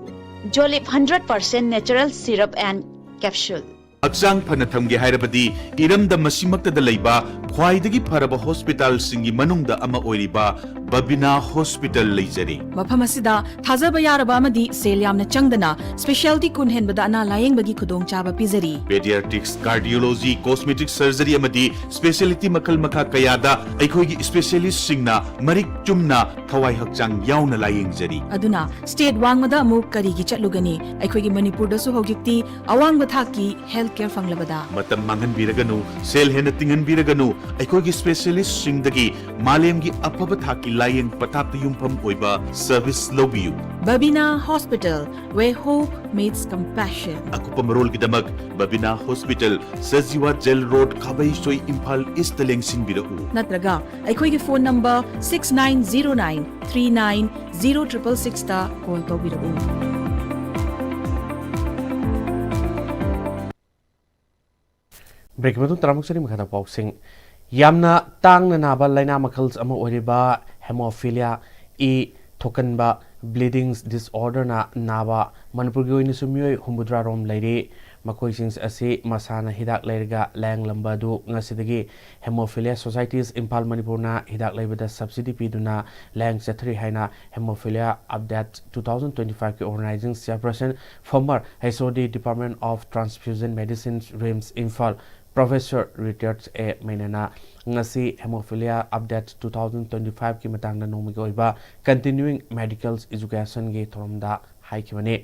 Jolip hundred percent natural syrup and capsule. ꯍꯛꯆꯥꯡ ꯐꯅ ꯊꯝꯒꯦ ꯍꯥꯏꯔꯕꯗꯤ ꯏꯔꯝꯗꯝ ꯑꯁꯤꯃꯛꯇꯗ ꯂꯩꯕ ꯈ꯭ꯋꯥꯏꯗꯒꯤ ꯐꯔꯕ ꯍꯣꯁꯄꯤꯇꯥꯜꯁꯤꯡꯒꯤ ꯃꯅꯨꯡꯗ ꯑꯃ ꯑꯣꯏꯔꯤꯕ ꯕꯕꯤꯅꯥ ꯍꯣꯁꯄꯤꯇꯥꯜ ꯂꯩꯖꯔꯤ꯫ ꯃꯐꯝ ꯑꯁꯤꯗ ꯊꯥꯖꯕ ꯌꯥꯔꯕ ꯑꯃꯗꯤ ꯁꯦꯜ ꯌꯥꯝꯅ ꯆꯪꯗꯅ specialty ꯀꯨꯟ ꯍꯦꯟꯕꯗ ꯑꯅꯥ ꯂꯥꯌꯦꯡꯕꯒꯤ ꯈꯨꯗꯣꯡꯆꯥꯕ ꯄꯤꯖꯔꯤ꯫ Pediatrics, cardiology, cosmetic surgery ꯑꯃꯗꯤ specialty ꯃꯈꯜ ꯃꯈꯥ ꯀꯌꯥꯗ ꯑꯩꯈꯣꯏꯒꯤ specialistꯁꯤꯡꯅ ꯃꯔꯤꯛ ꯆꯨꯝꯅ ꯊꯋꯥꯏ ꯍꯛꯆꯥꯡ ꯌꯥꯎꯅ ꯂꯥꯌꯦꯡꯖꯔꯤ꯫ ꯑꯗꯨꯅ state ꯋꯥꯡꯃꯗ ꯑꯃꯨꯛ ꯀꯔꯤꯒꯤ ꯆꯠꯂꯨꯒꯅꯤ? ꯑꯩꯈꯣꯏꯒꯤ ꯃꯅꯤꯄꯨꯔꯗꯁꯨ ꯍꯧꯖꯤꯛꯇꯤ ꯑꯋꯥꯡꯕ ꯊꯥꯛꯀꯤ health care ꯐꯪꯂꯕꯗ꯫ ꯃꯇꯝ ꯃꯥꯡꯍꯟꯕꯤꯔꯒꯅꯨ, ꯁꯦꯜ ꯍꯦꯟꯅ ꯇꯤꯡꯍꯟꯕꯤꯔꯒꯅꯨ, ꯑꯩꯈꯣꯏꯒꯤ specialistꯁꯤꯡꯗꯒꯤ ꯃꯥꯂꯦꯝꯒꯤ ꯑꯐꯕ ꯊꯥꯛꯀꯤ ꯂꯥꯌꯦꯡ ꯄꯊꯥꯞꯇ ꯌꯨꯝꯐꯝ ꯑꯣꯏꯕ service ꯂꯧꯕꯤꯌꯨ꯫ Babina Hospital, where hope meets compassion. ꯑꯀꯨꯞꯄ ꯃꯔꯣꯜꯒꯤꯗꯃꯛ Babina hospital, Sajiwa jail road, Khabeisoi, Imphal east ꯂꯦꯡꯁꯤꯟꯕꯤꯔꯛꯎ꯫ ꯅꯠꯇ꯭ꯔꯒ ꯑꯩꯈꯣꯏꯒꯤ phone number six nine zero nine three nine zero triple sixꯇ call ꯇꯧꯕꯤꯔꯛꯎ꯫ Breakꯀꯤ ꯃꯇꯨꯡ ꯇꯔꯥꯃꯨꯛ ꯆꯅꯤ ꯃꯈꯥꯗ ꯄꯥꯎꯁꯤꯡ꯫ ꯌꯥꯝꯅ ꯇꯥꯡꯅ ꯅꯥꯕ ꯂꯥꯏꯅꯥ ꯃꯈꯜ ꯑꯃ ꯑꯣꯏꯔꯤꯕ hemophilia E ꯊꯣꯛꯀꯟꯕ bleeding disorderꯅ ꯅꯥꯕ ꯃꯅꯤꯄꯨꯔꯒꯤ ꯑꯣꯏꯅꯁꯨ ꯃꯤꯑꯣꯏ ꯍꯨꯝꯐꯨꯇꯔꯥ ꯔꯣꯝ ꯂꯩꯔꯤ꯫ ꯃꯈꯣꯏꯁꯤꯡ ꯑꯁꯤ ꯃꯁꯥꯅ ꯍꯤꯗꯥꯛ ꯂꯩꯔꯒ ꯂꯥꯌꯦꯡꯂꯝꯕ ꯑꯗꯨ ꯉꯁꯤꯗꯒꯤ Hemophilia Societies ꯏꯝꯐꯥꯜ ꯃꯅꯤꯄꯨꯔꯅ ꯍꯤꯗꯥꯛ ꯂꯩꯕꯗ subsidy ꯄꯤꯗꯨꯅ ꯂꯥꯌꯦꯡ ꯆꯠꯊꯔꯤ ꯍꯥꯏꯅ Hemophilia Update two thousand twenty-fiveꯀꯤ organizing chairperson, former H O D Department of Transfusion Medicine, RIMS Imphal, Professor Richard A ꯃꯩꯅꯅ ꯉꯁꯤ Hemophilia Update two thousand twenty-five ꯀꯤ ꯃꯇꯥꯡꯗ ꯅꯣꯡꯃꯒꯤ ꯑꯣꯏꯕ Continuing Medical Education ꯒꯤ ꯊꯧꯔꯝꯗ ꯍꯥꯏꯈꯤꯕꯅꯤ꯫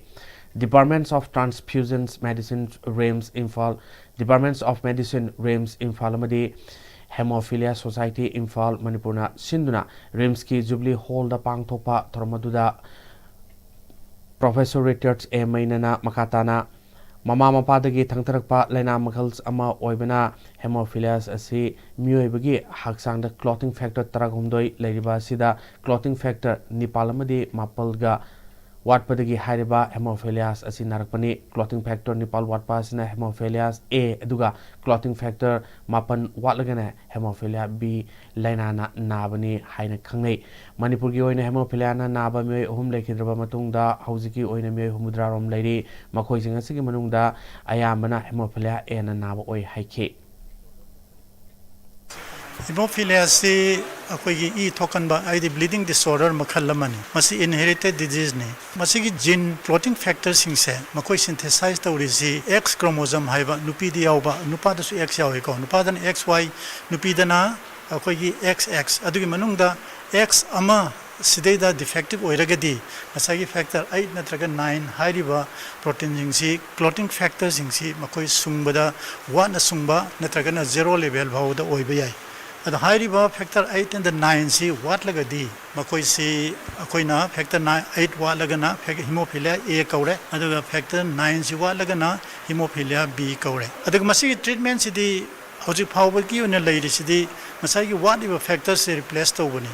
Departments of Transfusion Medicine, RIMS, Imphal, Departments of Medicine, RIMS, Imphal ꯑꯃꯗꯤ Hemophilia Society, Imphal, ꯃꯅꯤꯄꯨꯔꯅ ꯁꯤꯟꯗꯨꯅ RIMS ꯀꯤ Jubilee Hall ꯗ ꯄꯥꯡꯊꯣꯛꯄ ꯊꯧꯔꯝ ꯑꯗꯨꯗ Professor Richard A ꯃꯩꯅꯅ ꯃꯈꯥ ꯇꯥꯅ ꯃꯃꯥ ꯃꯄꯥꯗꯒꯤ ꯊꯪꯊꯔꯛꯄ ꯂꯥꯏꯅꯥ ꯃꯈꯜ ꯑꯃ ꯑꯣꯏꯕꯅ Hemophilia ꯑꯁꯤ ꯃꯤꯑꯣꯏꯕꯒꯤ ꯍꯛꯆꯥꯡꯗ clotting factor ꯇꯔꯥꯍꯨꯝꯗꯣꯏ ꯂꯩꯔꯤꯕ ꯑꯁꯤꯗ clotting factor ꯅꯤꯄꯥꯜ ꯑꯃꯗꯤ ꯃꯥꯄꯜꯒ ꯋꯥꯠꯄꯗꯒꯤ ꯍꯥꯏꯔꯤꯕ Hemophilia ꯑꯁꯤ ꯅꯥꯔꯛꯄꯅꯤ꯫ Clotting factor ꯅꯤꯄꯥꯜ ꯋꯥꯠꯄ ꯑꯁꯤꯅ Hemophilia A, ꯑꯗꯨꯒ clotting factor ꯃꯥꯄꯜ ꯋꯥꯠꯂꯒꯅ Hemophilia B ꯂꯥꯏꯅꯥꯅ ꯅꯥꯕꯅꯤ ꯍꯥꯏꯅ ꯈꯪꯅꯩ꯫ ꯃꯅꯤꯄꯨꯔꯒꯤ ꯑꯣꯏꯅ Hemophilia ꯅ ꯅꯥꯕ ꯃꯤꯑꯣꯏ ꯑꯍꯨꯝ ꯂꯩꯈꯤꯗ꯭ꯔꯕ ꯃꯇꯨꯡꯗ ꯍꯧꯖꯤꯛꯀꯤ ꯑꯣꯏꯅ ꯃꯤꯑꯣꯏ ꯍꯨꯝꯐꯨꯇꯔꯥ ꯔꯣꯝ ꯂꯩꯔꯤ꯫ ꯃꯈꯣꯏꯁꯤꯡ ꯑꯁꯤꯒꯤ ꯃꯅꯨꯡꯗ ꯑꯌꯥꯝꯕꯅ Hemophilia A ꯅ ꯅꯥꯕ ꯑꯣꯏ ꯍꯥꯏꯈꯤ꯫ Hemophilia ꯑꯁꯤ ꯑꯩꯈꯣꯏꯒꯤ ꯏ ꯊꯣꯛꯍꯟꯕ, ꯍꯥꯏꯗꯤ bleeding disorder ꯃꯈꯜ ꯑꯃꯅꯤ꯫ ꯃꯁꯤ inherited disease ꯅꯤ꯫ ꯃꯁꯤꯒꯤ gene clotting factor ꯁꯤꯡꯁꯦ ꯃꯈꯣꯏ synthesize ꯇꯧꯔꯤꯁꯤ X chromosome ꯍꯥꯏꯕ, ꯅꯨꯄꯤꯗ ꯌꯥꯎꯕ, ꯅꯨꯄꯥꯗꯁꯨ X ꯌꯥꯎꯏꯀꯣ, ꯅꯨꯄꯥꯗꯅ X Y, ꯅꯨꯄꯤꯗꯅ ꯑꯩꯈꯣꯏꯒꯤ X X, ꯑꯗꯨꯒꯤ ꯃꯅꯨꯡꯗ X ꯑꯃ ꯁꯤꯗꯩꯗ defective ꯑꯣꯏꯔꯒꯗꯤ ꯉꯁꯥꯏꯒꯤ factor eight ꯅꯠꯇ꯭ꯔꯒ nine ꯍꯥꯏꯔꯤꯕ protein ꯁꯤꯡꯁꯤ, clotting factor ꯁꯤꯡꯁꯤ ꯃꯈꯣꯏ ꯁꯨꯡꯕꯗ ꯋꯥꯠꯅ ꯁꯨꯡꯕ ꯅꯠꯇ꯭ꯔꯒꯅ zero level ꯐꯥꯎꯕꯗ ꯑꯣꯏꯕ ꯌꯥꯏ꯫ ꯑꯗꯣ ꯍꯥꯏꯔꯤꯕ factor eight and nine ꯁꯤ ꯋꯥꯠꯂꯒꯗꯤ ꯃꯈꯣꯏꯁꯤ ꯑꯩꯈꯣꯏꯅ factor nine, eight ꯋꯥꯠꯂꯒꯅ fac-, Hemophilia A ꯀꯧꯔꯦ, ꯑꯗꯨꯒ factor nine ꯁꯤ ꯋꯥꯠꯂꯒꯅ Hemophilia B ꯀꯧꯔꯦ꯫ ꯑꯗꯨꯒ ꯃꯁꯤꯒꯤ treatment ꯁꯤꯗꯤ ꯍꯧꯖꯤꯛ ꯐꯥꯎꯕꯒꯤ ꯑꯣꯏꯅ ꯂꯩꯔꯤꯁꯤꯗꯤ ꯉꯁꯥꯏꯒꯤ ꯋꯥꯠꯂꯤꯕ factor ꯁꯦ replace ꯇꯧꯕꯅꯤ꯫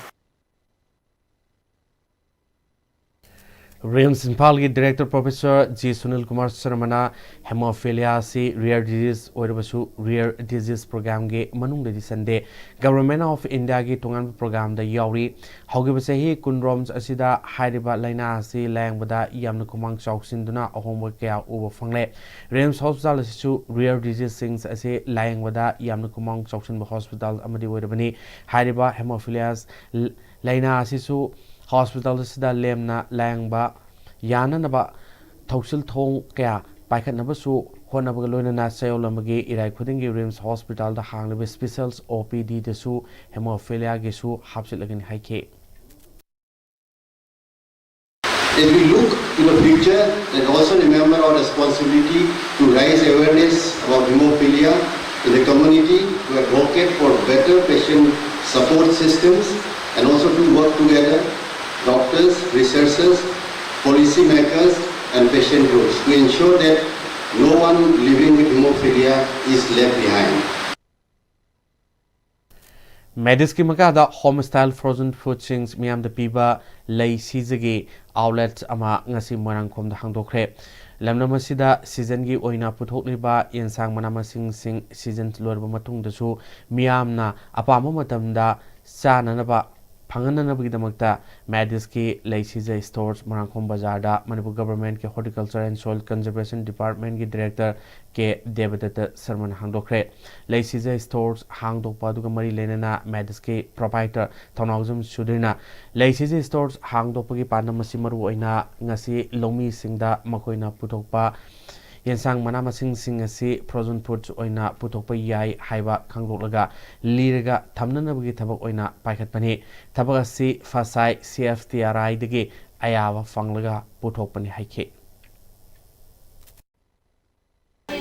RIMS ꯏꯝꯐꯥꯜꯒꯤ Director Professor G Sunil Kumar ꯁꯔꯃꯅ Hemophilia ꯑꯁꯤ rare disease ꯑꯣꯏꯔꯕꯁꯨ rare disease program ꯒꯤ ꯃꯅꯨꯡꯗꯗꯤ ꯆꯟꯗꯦ꯫ Government of India ꯒꯤ ꯇꯣꯉꯥꯟꯕ program ꯗ ꯌꯥꯎꯔꯤ꯫ ꯍꯧꯈꯤꯕ ꯆꯍꯤ ꯀꯨꯟꯔꯣꯝ ꯑꯁꯤꯗ ꯍꯥꯏꯔꯤꯕ ꯂꯥꯏꯅꯥ ꯑꯁꯤ ꯂꯥꯌꯦꯡꯕꯗ ꯌꯥꯝꯅ ꯈꯨꯃꯥꯡ ꯆꯥꯎꯁꯤꯟꯗꯨꯅ ꯑꯍꯣꯡꯕ ꯀꯌꯥ ꯎꯕ ꯐꯪꯂꯦ꯫ RIMS hospital ꯑꯁꯤꯁꯨ rare disease ꯁꯤꯡ ꯑꯁꯤ ꯂꯥꯌꯦꯡꯕꯗ ꯌꯥꯝꯅ ꯈꯨꯃꯥꯡ ꯆꯥꯎꯁꯤꯟꯕ hospital ꯑꯃꯗꯤ ꯑꯣꯏꯔꯕꯅꯤ꯫ ꯍꯥꯏꯔꯤꯕ Hemophilia ꯂꯥꯏꯅꯥ ꯑꯁꯤꯁꯨ hospital ꯑꯁꯤꯗ ꯂꯦꯝꯅ ꯂꯥꯌꯦꯡꯕ ꯌꯥꯅꯅꯕ ꯊꯧꯁꯤꯜ ꯊꯣꯡ ꯀꯌꯥ ꯄꯥꯏꯈꯠꯅꯕꯁꯨ ꯍꯣꯠꯅꯕꯒ ꯂꯣꯏꯅꯅ ꯆꯌꯣꯜ ꯑꯃꯒꯤ ꯏꯔꯥꯏ ꯈꯨꯗꯤꯡꯒꯤ ꯔꯤꯝꯁ ꯍꯣꯁꯄꯤꯇꯥꯜꯗ ꯍꯥꯡꯂꯤꯕ ꯏꯁꯄꯤꯁꯦꯜꯁ ꯑꯣ ꯄꯤ ꯗꯤꯗꯁꯨ ꯍꯦꯃꯣꯐꯤꯂꯤꯌꯥꯒꯤꯁꯨ ꯍꯥꯞꯆꯤꯜꯂꯒꯅꯤ ꯍꯥꯏꯈꯤ꯫ As we look to the future, let also remember our responsibility to raise awareness about hemophilia in the community, to advocate for better patient support systems, and also to work together, doctors, researchers, policymakers, and patient groups, to ensure that no one living with hemophilia is left behind. ꯃꯦꯗꯤꯁꯀꯤ ꯃꯈꯥꯗ home style frozen ꯐꯨꯗꯁꯤꯡ ꯃꯤꯌꯥꯝꯗ ꯄꯤꯕ ꯂꯩ ꯁꯤꯖꯒꯤ outlet ꯑꯃ ꯉꯁꯤ ꯃꯣꯏꯔꯥꯡꯈꯣꯝꯗ ꯍꯥꯡꯗꯣꯛꯈ꯭ꯔꯦ꯫ ꯂꯝꯗꯝ ꯑꯁꯤꯗ ꯁꯤꯖꯟꯒꯤ ꯑꯣꯏꯅ ꯄꯨꯊꯣꯛꯂꯤꯕ ꯌꯦꯟꯁꯥꯡ ꯃꯅꯥ ꯃꯁꯤꯡꯁꯤꯡ ꯁꯤꯖꯟ ꯂꯣꯏꯔꯕ ꯃꯇꯨꯡꯗꯁꯨ ꯃꯤꯌꯥꯝꯅ ꯑꯄꯥꯝꯕ ꯃꯇꯝꯗ ꯆꯥꯅꯅꯕ ꯐꯪꯍꯟꯅꯅꯕꯒꯤꯗꯃꯛꯇ ꯃꯦꯗꯤꯁꯀꯤ ꯂꯩꯁꯤꯖ ꯁ꯭ꯇꯣꯔꯁ ꯃꯣꯏꯔꯥꯡꯈꯣꯝ ꯕꯖꯥꯔꯗ ꯃꯅꯤꯄꯨꯔ ꯒꯚꯔꯟꯃꯦꯟꯠꯀꯤ ꯍꯣꯔꯇꯤꯀꯜꯆꯔ ꯑꯦꯟ ꯁꯣꯏꯜ ꯀꯟꯖꯔꯕꯦꯁꯟ ꯗꯤꯄꯥꯔꯠꯃꯦꯟꯠꯀꯤ ꯗꯤꯔꯦꯛꯇꯔ ꯀꯦ ꯗꯦꯕꯗꯠꯇ ꯁꯔꯃꯅ ꯍꯥꯡꯗꯣꯛꯈ꯭ꯔꯦ꯫ ꯂꯩꯁꯤꯖ ꯁ꯭ꯇꯣꯔꯁ ꯍꯥꯡꯗꯣꯛꯄ ꯑꯗꯨꯒ ꯃꯔꯤ ꯂꯩꯅꯅ ꯃꯦꯗꯤꯁꯀꯤ ꯄ꯭ꯔꯣꯄꯥꯏꯇꯔ ꯊꯧꯅꯥꯎꯖꯝ ꯁꯨꯙꯤꯔꯅ ꯂꯩꯁꯤꯖ ꯁ꯭ꯇꯣꯔꯁ ꯍꯥꯡꯗꯣꯛꯄꯒꯤ ꯄꯥꯟꯗꯝ ꯑꯁꯤ ꯃꯔꯨꯑꯣꯏꯅ ꯉꯁꯤ ꯂꯧꯃꯤꯁꯤꯡꯗ ꯃꯈꯣꯏꯅ ꯄꯨꯊꯣꯛꯄ ꯌꯦꯟꯁꯥꯡ ꯃꯅꯥ ꯃꯁꯤꯡꯁꯤꯡ ꯑꯁꯤ ꯐ꯭ꯔꯣꯖꯟ ꯐꯨꯗꯁ ꯑꯣꯏꯅ ꯄꯨꯊꯣꯛꯄ ꯌꯥꯏ ꯍꯥꯏꯕ ꯈꯪꯗꯣꯛꯂꯒ ꯂꯤꯔꯒ ꯊꯝꯅꯅꯕꯒꯤ ꯊꯕꯛ ꯑꯣꯏꯅ ꯄꯥꯏꯈꯠꯄꯅꯤ꯫ ꯊꯕꯛ ꯑꯁꯤ ꯐꯁꯥꯏ ꯁꯤ ꯑꯦꯐ ꯇꯤ ꯑꯥꯔ ꯑꯥꯏꯗꯒꯤ ꯑꯌꯥꯕ ꯐꯪꯂꯒ ꯄꯨꯊꯣꯛꯄꯅꯤ ꯍꯥꯏꯈꯤ꯫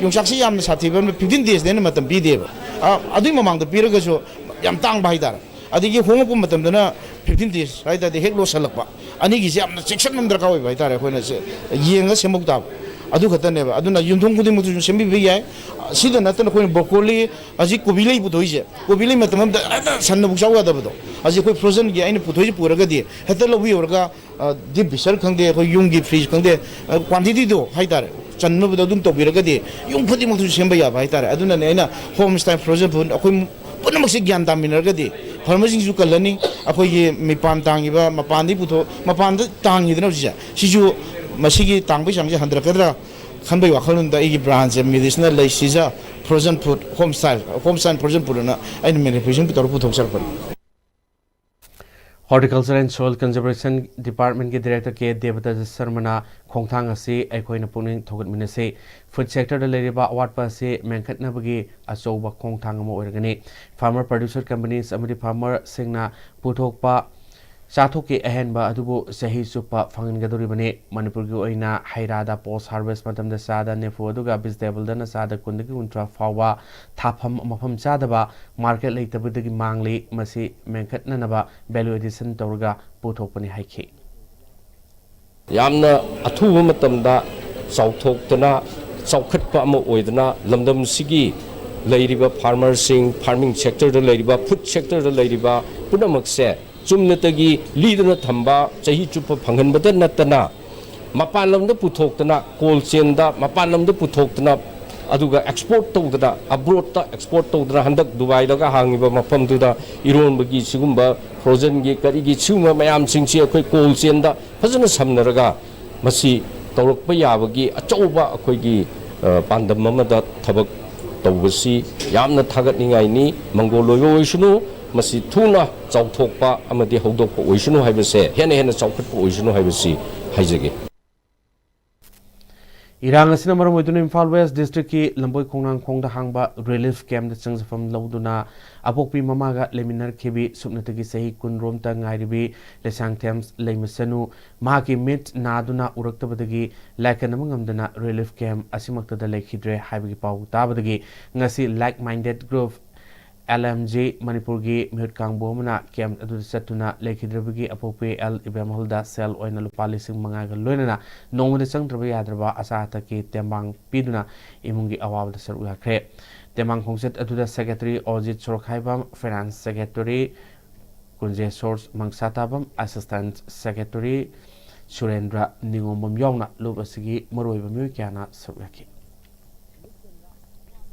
ꯌꯣꯡꯆꯥꯛꯁꯤ ꯌꯥꯝꯅ ꯁꯥꯊꯤꯕ ꯑꯃꯅ ꯐꯤꯐꯇꯤꯟ ꯗꯦꯖꯅ ꯍꯦꯟꯅ ꯃꯇꯝ ꯄꯤꯗꯦꯕ꯫ ꯑ, ꯑꯗꯨꯒꯤ ꯃꯃꯥꯡꯗ ꯄꯤꯔꯒꯁꯨ ꯌꯥꯝ ꯇꯥꯡꯕ ꯍꯥꯏꯇꯥꯔꯦ꯫ ꯑꯗꯒꯤ ꯍꯣꯡꯉꯛꯄ ꯃꯇꯝꯗꯅ ꯐꯤꯐꯇꯤꯟ ꯗꯦꯖ ꯍꯥꯏ ꯇꯥꯔꯗꯤ ꯍꯦꯛ ꯂꯣꯏꯁꯤꯜꯂꯛꯄ꯫ ꯑꯅꯤꯒꯤꯁꯦ ꯌꯥꯝꯅ ꯆꯦꯛꯁꯤꯟꯕ ꯑꯃ ꯗꯔꯀꯥꯔ ꯑꯣꯏꯕ ꯍꯥꯏꯇꯥꯔꯦ꯫ ꯑꯩꯈꯣꯏꯅ ꯁꯦ ꯌꯦꯡꯉꯒ ꯁꯦꯝꯍꯧ ꯇꯥꯕ꯫ ꯑꯗꯨ ꯈꯛꯇꯅꯦꯕ꯫ ꯑꯗꯨꯅ ꯌꯨꯝꯊꯣꯡ ꯈꯨꯗꯤꯡꯃꯛꯇꯁꯨ ꯁꯦꯝꯕꯤꯕ ꯌꯥꯏ꯫ ꯁꯤꯗ ꯅꯠꯇꯅ ꯑꯩꯈꯣꯏꯅ ꯕ꯭ꯔꯣꯀꯣꯂꯤ, ꯍꯧꯖꯤꯛ ꯀꯣꯕꯤ ꯂꯩ ꯄꯨꯊꯣꯛꯏꯁꯦ, ꯀꯣꯕꯤ ꯂꯩ ꯃꯇꯝ ꯑꯃꯗ ꯍꯦꯛꯇ ꯁꯟꯅꯕꯨꯛ ꯆꯥꯎ ꯌꯥꯗꯕꯗꯣ, ꯍꯧꯖꯤꯛ ꯑꯩꯈꯣꯏ ꯐ꯭ꯔꯣꯖꯟꯒꯤ ꯑꯩꯅ ꯄꯨꯊꯣꯛꯏꯁꯦ ꯄꯨꯔꯒꯗꯤ ꯍꯦꯛꯇ ꯂꯧꯕꯤꯌꯨꯔꯒ, ꯑ, ꯗꯤꯞ ꯐ꯭ꯔꯤꯖꯔ ꯈꯪꯗꯦ, ꯑꯩꯈꯣꯏ ꯌꯨꯝꯒꯤ ꯐ꯭ꯔꯤꯖ ꯈꯪꯗꯦ, ꯑ, ꯀ꯭ꯋꯥꯟꯇꯤꯇꯤꯗꯣ ꯍꯥꯏꯇꯥꯔꯦ, ꯆꯟꯅꯕꯗꯣ ꯑꯗꯨꯝ ꯇꯧꯕꯤꯔꯒꯗꯤ ꯌꯨꯝ ꯈꯨꯗꯤꯡꯃꯛꯇꯁꯨ ꯁꯦꯝꯕ ꯌꯥꯕ ꯍꯥꯏꯇꯥꯔꯦ꯫ ꯑꯗꯨꯅꯅꯦ ꯑꯩꯅ ꯍꯣꯝ ꯁ꯭ꯇꯥꯏꯜ ꯐ꯭ꯔꯣꯖꯟ ꯐꯨꯗ ꯑꯩꯈꯣꯏ ꯄꯨꯝꯅꯃꯛꯁꯦ ꯒ꯭ꯌꯥꯟ ꯇꯥꯃꯤꯟꯅꯔꯒꯗꯤ ꯐꯥꯔꯃꯔꯁꯤꯡꯁꯨ ꯀꯜꯂꯅꯤ, ꯑꯩꯈꯣꯏꯒꯤ ꯃꯄꯥꯟ ꯇꯥꯡꯉꯤꯕ, ꯃꯄꯥꯟꯗꯒꯤ ꯄꯨꯊꯣꯛ-, ꯃꯄꯥꯟꯗ ꯇꯥꯡꯉꯤꯗꯅ ꯍꯧꯖꯤꯛꯁꯦ, ꯁꯤꯁꯨ ꯃꯁꯤꯒꯤ ꯇꯥꯡꯕꯒꯤ ꯆꯥꯡꯁꯦ ꯍꯟꯊꯔꯛꯀꯗ꯭ꯔꯥ ꯈꯟꯕꯒꯤ ꯋꯥꯈꯜꯂꯣꯟꯗ ꯑꯩꯒꯤ ꯕ꯭ꯔꯥꯟꯁꯁꯦ medicinal Lei Sij frozen food, home style, home style frozen food ꯑꯅ ꯑꯩꯅ ꯃꯦꯅꯨꯐꯦꯛꯆꯔꯤꯡ ꯇꯧꯔꯒ ꯄꯨꯊꯣꯛꯆꯔꯛꯄꯅꯤ꯫ Horticulture and Soil Conservation Department ꯀꯤ Director ꯀꯦ ꯗꯦꯕꯗꯠꯇ ꯁꯔꯃꯅ ꯈꯣꯡꯊꯥꯡ ꯑꯁꯤ ꯑꯩꯈꯣꯏꯅ ꯄꯨꯛꯅꯤꯡ ꯊꯧꯒꯠꯃꯤꯟꯅꯁꯤ꯫ Food sector ꯗ ꯂꯩꯔꯤꯕ ꯑꯋꯥꯠꯄ ꯑꯁꯤ ꯃꯦꯟꯈꯠꯅꯕꯒꯤ ꯑꯆꯧꯕ ꯈꯣꯡꯊꯥꯡ ꯑꯃ ꯑꯣꯏꯔꯒꯅꯤ꯫ Farmer producer companies ꯑꯃꯗꯤ farmer ꯁꯤꯡꯅ ꯄꯨꯊꯣꯛꯄ ꯆꯥꯊꯣꯛꯀꯤ ꯑꯍꯦꯟꯕ ꯑꯗꯨꯕꯨ ꯆꯍꯤ ꯆꯨꯞꯄ ꯐꯪꯍꯟꯒꯗꯧꯔꯤꯕꯅꯤ꯫ ꯃꯅꯤꯄꯨꯔꯒꯤ ꯑꯣꯏꯅ ꯍꯩ ꯔꯥꯗ post harvest ꯃꯇꯝꯗ ꯆꯥꯗ ꯅꯤꯐꯨ ꯑꯗꯨꯒ vegetable ꯗꯅ ꯆꯥꯗ ꯀꯨꯟꯗꯒꯤ ꯀꯨꯟꯊ꯭ꯔꯥ ꯐꯥꯎꯕ ꯊꯥꯐꯝ ꯃꯐꯝ ꯆꯥꯗꯕ market ꯂꯩꯇꯕꯗꯒꯤ ꯃꯥꯡꯂꯤ꯫ ꯃꯁꯤ ꯃꯦꯟꯈꯠꯅꯅꯕ value addition ꯇꯧꯔꯒ ꯄꯨꯊꯣꯛꯄꯅꯤ ꯍꯥꯏꯈꯤ꯫ ꯌꯥꯝꯅ ꯑꯊꯨꯕ ꯃꯇꯝꯗ ꯆꯥꯎꯊꯣꯛꯇꯅ ꯆꯥꯎꯈꯠꯄ ꯑꯃ ꯑꯣꯏꯗꯅ ꯂꯝꯗꯝꯁꯤꯒꯤ ꯂꯩꯔꯤꯕ farmer ꯁꯤꯡ, farming sector ꯗ ꯂꯩꯔꯤꯕ, food sector ꯗ ꯂꯩꯔꯤꯕ ꯄꯨꯝꯅꯃꯛꯁꯦ ꯆꯨꯝꯅꯇꯒꯤ ꯂꯤꯗꯨꯅ ꯊꯝꯕ, ꯆꯍꯤ ꯆꯨꯞꯄ ꯐꯪꯍꯟꯕꯗ ꯅꯠꯇꯅ ꯃꯄꯥꯟ ꯂꯝꯗ ꯄꯨꯊꯣꯛꯇꯅ, cold chain ꯗ ꯃꯄꯥꯟ ꯂꯝꯗ ꯄꯨꯊꯣꯛꯇꯅ, ꯑꯗꯨꯒ export ꯇꯧꯗꯅ, abroad ꯇ export ꯇꯧꯗꯅ, ꯍꯟꯗꯛ ꯗꯨꯕꯥꯏꯗꯒ ꯍꯥꯡꯉꯤꯕ ꯃꯐꯝꯗꯨꯗ ꯏꯔꯣꯟꯕꯒꯤ ꯁꯤꯒꯨꯝꯕ frozen ꯒꯤ ꯀꯔꯤꯒꯤ ꯁꯤꯒꯨꯝꯕ ꯃꯌꯥꯝꯁꯤꯡꯁꯤ ꯑꯩꯈꯣꯏ cold chain ꯗ ꯐꯖꯅ ꯁꯝꯅꯔꯒ ꯃꯁꯤ ꯇꯧꯔꯛꯄ ꯌꯥꯕꯒꯤ ꯑꯆꯧꯕ ꯑꯩꯈꯣꯏꯒꯤ, ꯑ, ꯄꯥꯟꯗꯝ ꯑꯃꯗ ꯊꯕꯛ ꯇꯧꯕꯁꯤ ꯌꯥꯝꯅ ꯊꯥꯒꯠꯅꯤꯡꯉꯥꯏꯅꯤ꯫ ꯃꯪꯒꯣꯜ ꯑꯣꯏꯕ ꯑꯣꯏꯁꯅꯨ, ꯃꯁꯤ ꯊꯨꯅ ꯆꯥꯎꯊꯣꯛꯄ ꯑꯃꯗꯤ ꯍꯧꯗꯣꯛꯄ ꯑꯣꯏꯁꯅꯨ ꯍꯥꯏꯕꯁꯦ, ꯍꯦꯟꯅ ꯍꯦꯟꯅ ꯆꯥꯎꯈꯠꯄ ꯑꯣꯏꯁꯅꯨ ꯍꯥꯏꯕꯁꯤ ꯍꯥꯏꯖꯒꯦ꯫ ꯏꯔꯥꯡ ꯑꯁꯤꯅ ꯃꯔꯝ ꯑꯣꯏꯗꯨꯅ ꯏꯝꯐꯥꯜ West District ꯀꯤ ꯂꯝꯕꯣꯏ ꯈꯣꯡꯅꯥꯡꯈꯣꯡꯗ ꯍꯥꯡꯕ relief camp ꯇ ꯆꯪꯖꯐꯝ ꯂꯧꯗꯨꯅ ꯑꯄꯣꯛꯄꯤ ꯃꯃꯥꯒ ꯂꯩꯃꯤꯟꯅꯔꯛꯈꯤꯕꯤ ꯁꯨꯞꯅꯇꯒꯤ ꯆꯍꯤ ꯀꯨꯟ ꯔꯣꯝꯇ ꯉꯥꯏꯔꯤꯕꯤ ꯂꯩꯁꯥꯡꯊꯦꯝ ꯂꯩꯃꯁꯅꯨ ꯃꯍꯥꯛꯀꯤ ꯃꯤꯠ ꯅꯥꯗꯨꯅ ꯎꯔꯛꯇꯕꯗꯒꯤ ꯂꯥꯏꯀꯠꯅꯕ ꯉꯝꯗꯅ relief camp ꯑꯁꯤꯃꯛꯇꯗ ꯂꯩꯈꯤꯗ꯭ꯔꯦ ꯍꯥꯏꯕꯒꯤ ꯄꯥꯎ ꯇꯥꯕꯗꯒꯤ ꯉꯁꯤ like minded group L M G ꯃꯅꯤꯄꯨꯔꯒꯤ ꯃꯤꯍꯨꯠ ꯀꯥꯡꯕꯨ ꯑꯃꯅ camp ꯑꯗꯨꯗ ꯆꯠꯇꯨꯅ ꯂꯩꯈꯤꯗ꯭ꯔꯕꯒꯤ ꯑꯄꯣꯛꯄꯤ ꯑꯦꯜ ꯏꯕꯦꯝꯍꯜꯗ ꯁꯦꯜ ꯑꯣꯏꯅ ꯂꯨꯄꯥ ꯂꯤꯁꯤꯡ ꯃꯉꯥꯒ ꯂꯣꯏꯅꯅ ꯅꯣꯡꯃꯗ ꯆꯪꯗ꯭ꯔꯕ ꯌꯥꯗ꯭ꯔꯕ ꯑꯆꯥ ꯑꯊꯛꯀꯤ ꯇꯦꯡꯕꯥꯡ ꯄꯤꯗꯨꯅ ꯏꯃꯨꯡꯒꯤ ꯑꯋꯥꯕꯗ ꯁꯔꯨꯛ ꯌꯥꯈ꯭ꯔꯦ꯫ ꯇꯦꯡꯕꯥꯡ ꯈꯣꯡꯆꯠ ꯑꯗꯨꯗ Secretary ꯑꯣꯖꯤꯠ ꯁꯣꯔꯣꯛꯈꯥꯏꯕꯝ, Finance Secretary ꯀꯨꯟꯖꯦꯁꯣꯔ ꯃꯪꯁꯥꯇꯥꯕꯝ, Assistant Secretary ꯁꯨꯔꯦꯟꯗ꯭ꯔ ꯅꯤꯉꯣꯝꯕꯝ ꯌꯥꯎꯅ ꯂꯨꯞ ꯑꯁꯤꯒꯤ ꯃꯔꯨꯑꯣꯏꯕ ꯃꯤꯑꯣꯏ ꯀꯌꯥꯅ ꯁꯔꯨꯛ ꯌꯥꯈꯤ꯫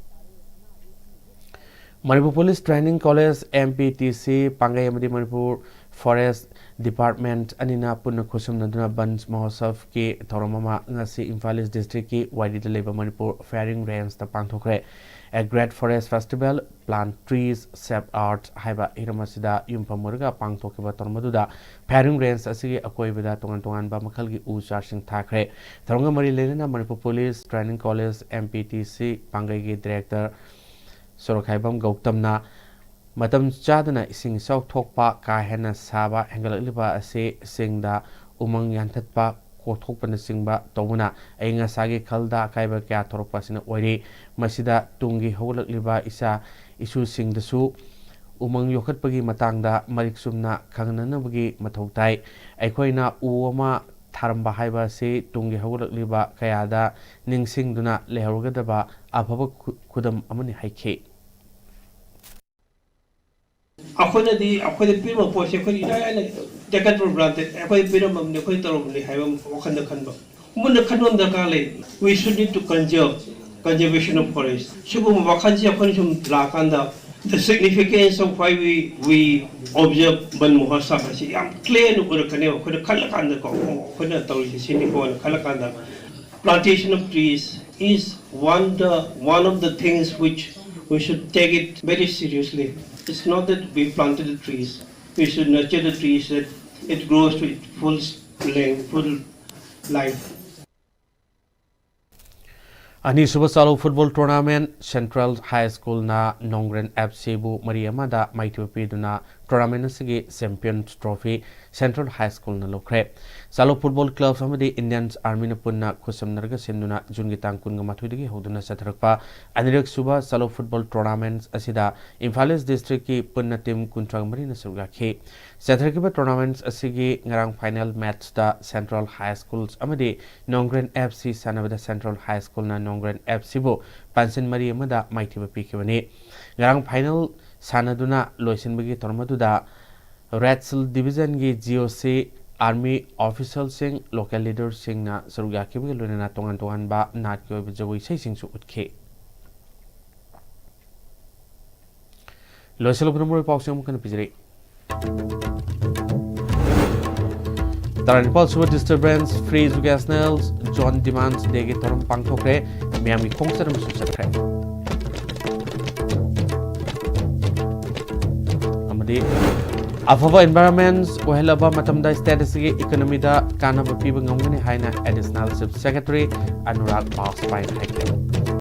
Manipur Police Training College, M P T C, ꯄꯥꯡꯒꯩ ꯑꯃꯗꯤ ꯃꯅꯤꯄꯨꯔ Forest Department ꯑꯅꯤꯅ ꯄꯨꯟꯅ ꯈꯨꯠꯁꯝꯅꯗꯨꯅ ꯕꯟ ꯃꯍꯣꯠꯁꯕꯀꯤ ꯊꯧꯔꯝ ꯑꯃ ꯉꯁꯤ ꯏꯝꯐꯥꯜ East District ꯀꯤ ꯋꯥꯏꯔꯤꯗ ꯂꯩꯕ ꯃꯅꯤꯄꯨꯔ Firing Range ꯇ ꯄꯥꯡꯊꯣꯛꯈ꯭ꯔꯦ꯫ A Great Forest Festival, Plant Trees, Save Earth ꯍꯥꯏꯕ ꯍꯤꯔꯝ ꯑꯁꯤꯗ ꯌꯨꯝꯐꯝ ꯑꯣꯏꯔꯒ ꯄꯥꯡꯊꯣꯛꯈꯤꯕ ꯊꯧꯔꯝ ꯑꯗꯨꯗ firing range ꯑꯁꯤꯒꯤ ꯑꯀꯣꯏꯕꯗ ꯇꯣꯉꯥꯟ ꯇꯣꯉꯥꯟꯕ ꯃꯈꯜꯒꯤ ꯎ ꯆꯥꯔꯁꯤꯡ ꯊꯥꯈ꯭ꯔꯦ꯫ ꯊꯧꯔꯝꯒ ꯃꯔꯤ ꯂꯩꯅꯅ Manipur police training college, M P T C, ꯄꯥꯡꯒꯩꯒꯤ ꯗꯤꯔꯦꯛꯇꯔ ꯁꯣꯔꯣꯛꯈꯥꯏꯕꯝ ꯒꯧꯇꯝꯅ ꯃꯇꯝ ꯆꯥꯗꯅ ꯏꯁꯤꯡ ꯏꯆꯥꯎ ꯊꯣꯛꯄ, ꯀꯥ ꯍꯦꯟꯅ ꯁꯥꯕ ꯍꯦꯟꯒꯠꯂꯛꯂꯤꯕ ꯑꯁꯤ ꯆꯤꯡꯗ ꯎꯃꯪ ꯌꯥꯟꯊꯠꯄ, ꯀꯣꯛꯊꯣꯛꯄꯅꯆꯤꯡꯕ ꯇꯧꯕꯅ ꯑꯏꯪ ꯑꯁꯥꯒꯤ ꯈꯜꯗ ꯑꯀꯥꯏꯕ ꯀꯌꯥ ꯊꯣꯔꯛꯄ ꯑꯁꯤꯅ ꯑꯣꯏꯔꯤ꯫ ꯃꯁꯤꯗ ꯇꯨꯡꯒꯤ ꯍꯧꯒꯠꯂꯛꯂꯤꯕ ꯏꯆꯥ ꯏꯁꯨꯁꯤꯡꯗꯁꯨ ꯎꯃꯪ ꯌꯣꯛꯈꯠꯄꯒꯤ ꯃꯇꯥꯡꯗ ꯃꯔꯤꯛ ꯆꯨꯝꯅ ꯈꯪꯍꯟꯅꯕꯒꯤ ꯃꯊꯧ ꯇꯥꯏ꯫ ꯑꯩꯈꯣꯏꯅ ꯎ ꯑꯃ ꯊꯥꯔꯝꯕ ꯍꯥꯏꯕ ꯑꯁꯤ ꯇꯨꯡꯒꯤ ꯍꯧꯒꯠꯂꯛꯂꯤꯕ ꯀꯌꯥꯗ ꯅꯤꯡꯁꯤꯡꯗꯨꯅ ꯂꯩꯍꯧꯔꯒꯗꯕ ꯑꯐꯕ ꯈꯨ-, ꯈꯨꯗꯝ ꯑꯃꯅꯤ ꯍꯥꯏꯈꯤ꯫ ꯑꯩꯈꯣꯏꯅꯗꯤ ꯑꯩꯈꯣꯏꯗ ꯄꯤꯔꯝꯕ ꯄꯣꯠꯁꯦ ꯑꯩꯈꯣꯏꯗꯤ ꯏꯔꯥꯏ ꯂꯥꯏꯅ take it for granted, ꯑꯩꯈꯣꯏꯗ ꯄꯤꯔꯝꯃꯕꯅꯤ, ꯑꯩꯈꯣꯏ ꯇꯧꯔꯝꯕꯅꯤ ꯍꯥꯏꯕ ꯑꯃ ꯋꯥꯈꯜꯗ ꯈꯟꯕ꯫ ꯃꯨꯟꯅ ꯈꯟꯕ ꯑꯃ ꯗꯔꯀꯥꯔ ꯂꯩ꯫ We should need to conserve, conservation of forest. ꯁꯤꯒꯨꯝꯕ ꯋꯥꯈꯜꯁꯦ ꯑꯩꯈꯣꯏꯅ ꯁꯨꯝ ꯂꯥꯛꯑꯀꯥꯟꯗ, the significance of why we, we observe ꯕꯟ ꯃꯍꯣꯠꯁꯕ ꯑꯁꯤ ꯌꯥꯝ clear ꯑꯣꯏꯔꯛꯀꯅꯦꯕ꯫ ꯑꯩꯈꯣꯏꯅ ꯈꯜꯂꯀꯥꯟꯗꯀꯣ, ꯑꯣ, ꯑꯩꯈꯣꯏꯅ ꯇꯧꯔꯤꯁꯦ ꯁꯤꯅꯤꯀꯣꯅ ꯈꯜꯂꯀꯥꯟꯗ, plantation of trees is one the, one of the things which we should take it very seriously. It's not that we planted the trees. We should nurture the trees that it grows to its full length, full life. ꯑꯅꯤꯁꯨꯕ ꯆꯥꯂꯧ football tournament central ꯍꯥꯏ ꯁ꯭ꯀꯨꯜꯅ ꯅꯣꯡꯒ꯭ꯔꯦꯟ F Cꯕꯨ ꯃꯔꯤ ꯑꯃꯗ ꯃꯥꯏꯊꯤꯕ ꯄꯤꯗꯨꯅ tournament ꯑꯁꯤꯒꯤ champions trophy central ꯍꯥꯏ ꯁ꯭ꯀꯨꯜꯅ ꯂꯧꯈ꯭ꯔꯦ꯫ ꯆꯥꯂꯧ football club ꯑꯃꯗꯤ Indian ꯑꯥꯔꯃꯤꯅ ꯄꯨꯟꯅ ꯈꯨꯠꯁꯝꯅꯔꯒ ꯁꯤꯟꯗꯨꯅ ꯖꯨꯟꯒꯤ ꯇꯥꯡ ꯀꯨꯟꯒ ꯃꯥꯊꯣꯏꯗꯒꯤ ꯍꯧꯗꯨꯅ ꯆꯠꯊꯔꯛꯄ ꯑꯅꯤꯔꯛ ꯁꯨꯕ ꯆꯥꯂꯧ ꯐꯨꯠꯕꯣꯜ ꯇꯣꯔꯅꯥꯃꯦꯟꯠ ꯑꯁꯤꯗ ꯏꯝꯐꯥꯜ ꯏꯁ ꯗꯤꯁꯇ꯭ꯔꯤꯛꯀꯤ ꯄꯨꯟꯅ ꯇꯤꯝ ꯀꯨꯟꯊ꯭ꯔꯥ ꯃꯔꯤꯅ ꯁꯔꯨꯛ ꯌꯥꯈꯤ꯫ ꯆꯠꯊꯔꯛꯈꯤꯕ ꯇꯣꯔꯅꯥꯃꯦꯟꯠ ꯑꯁꯤꯒꯤ ꯉꯔꯥꯡ ꯐꯥꯏꯅꯦꯜ ꯃꯦꯠꯆꯇ ꯁꯦꯟꯇ꯭ꯔꯦꯜ ꯍꯥꯏ ꯁ꯭ꯀꯨꯜ ꯑꯃꯗꯤ ꯅꯣꯡꯒ꯭ꯔꯦꯟ F C ꯁꯥꯟꯅꯕꯗ ꯁꯦꯟꯇ꯭ꯔꯦꯜ ꯍꯥꯏ ꯁ꯭ꯀꯨꯜꯅ ꯅꯣꯡꯒ꯭ꯔꯦꯟ F Cꯕꯨ ꯄꯥꯟꯁꯤꯟ ꯃꯔꯤ ꯑꯃꯗ ꯃꯥꯏꯊꯤꯕ ꯄꯤꯈꯤꯕꯅꯤ꯫ ꯉꯔꯥꯡ ꯐꯥꯏꯅꯦꯜ ꯁꯥꯟꯅꯗꯨꯅ ꯂꯣꯏꯁꯤꯟꯕꯒꯤ ꯊꯧꯔꯝ ꯑꯗꯨꯗ ꯔꯦꯗ ꯁꯤꯜ ꯗꯤꯕꯤꯖꯟꯒꯤ G O C, ꯑꯥꯔꯃꯤ ꯑꯣꯐꯤꯁꯤꯌꯦꯜꯁꯤꯡ, ꯂꯣꯀꯦꯜ ꯂꯤꯗꯔꯁꯤꯡꯅ ꯁꯔꯨꯛ ꯌꯥꯈꯤꯕꯒ ꯂꯣꯏꯅꯅ ꯇꯣꯉꯥꯟ ꯇꯣꯉꯥꯟꯕ ꯅꯥꯠꯀꯤ ꯑꯣꯏꯕ ꯖꯒꯣꯏ ꯏꯁꯩꯁꯤꯡꯁꯨ ꯎꯠꯈꯤ꯫ ꯂꯣꯏꯁꯤꯜꯂꯛꯄꯗ ꯃꯔꯨꯑꯣꯏꯕ ꯄꯥꯎꯁꯤꯡ ꯑꯃꯨꯛ ꯍꯟꯅ ꯄꯤꯖꯔꯤ꯫ ꯇꯔꯥꯅꯤꯄꯥꯜ ꯁꯨꯕ Disturbance Free Educational Zone Demands Dayꯒꯤ ꯊꯧꯔꯝ ꯄꯥꯡꯊꯣꯛꯈ꯭ꯔꯦ꯫ ꯃꯤꯌꯥꯝꯒꯤ ꯈꯣꯡꯆꯠ ꯑꯃꯁꯨ ꯆꯠꯈ꯭ꯔꯦ꯫ ꯑꯐꯕ environment ꯑꯣꯏꯍꯜꯂꯕ ꯃꯇꯝꯗ state ꯑꯁꯤꯒꯤ economyꯗ ꯀꯥꯟꯅꯕ ꯄꯤꯕ ꯉꯝꯒꯅꯤ ꯍꯥꯏꯅ Additional Chief Secretary ꯑꯅꯨꯔꯥꯒ ꯕꯥꯖꯄꯥꯏꯅ ꯍꯥꯏꯈꯤ꯫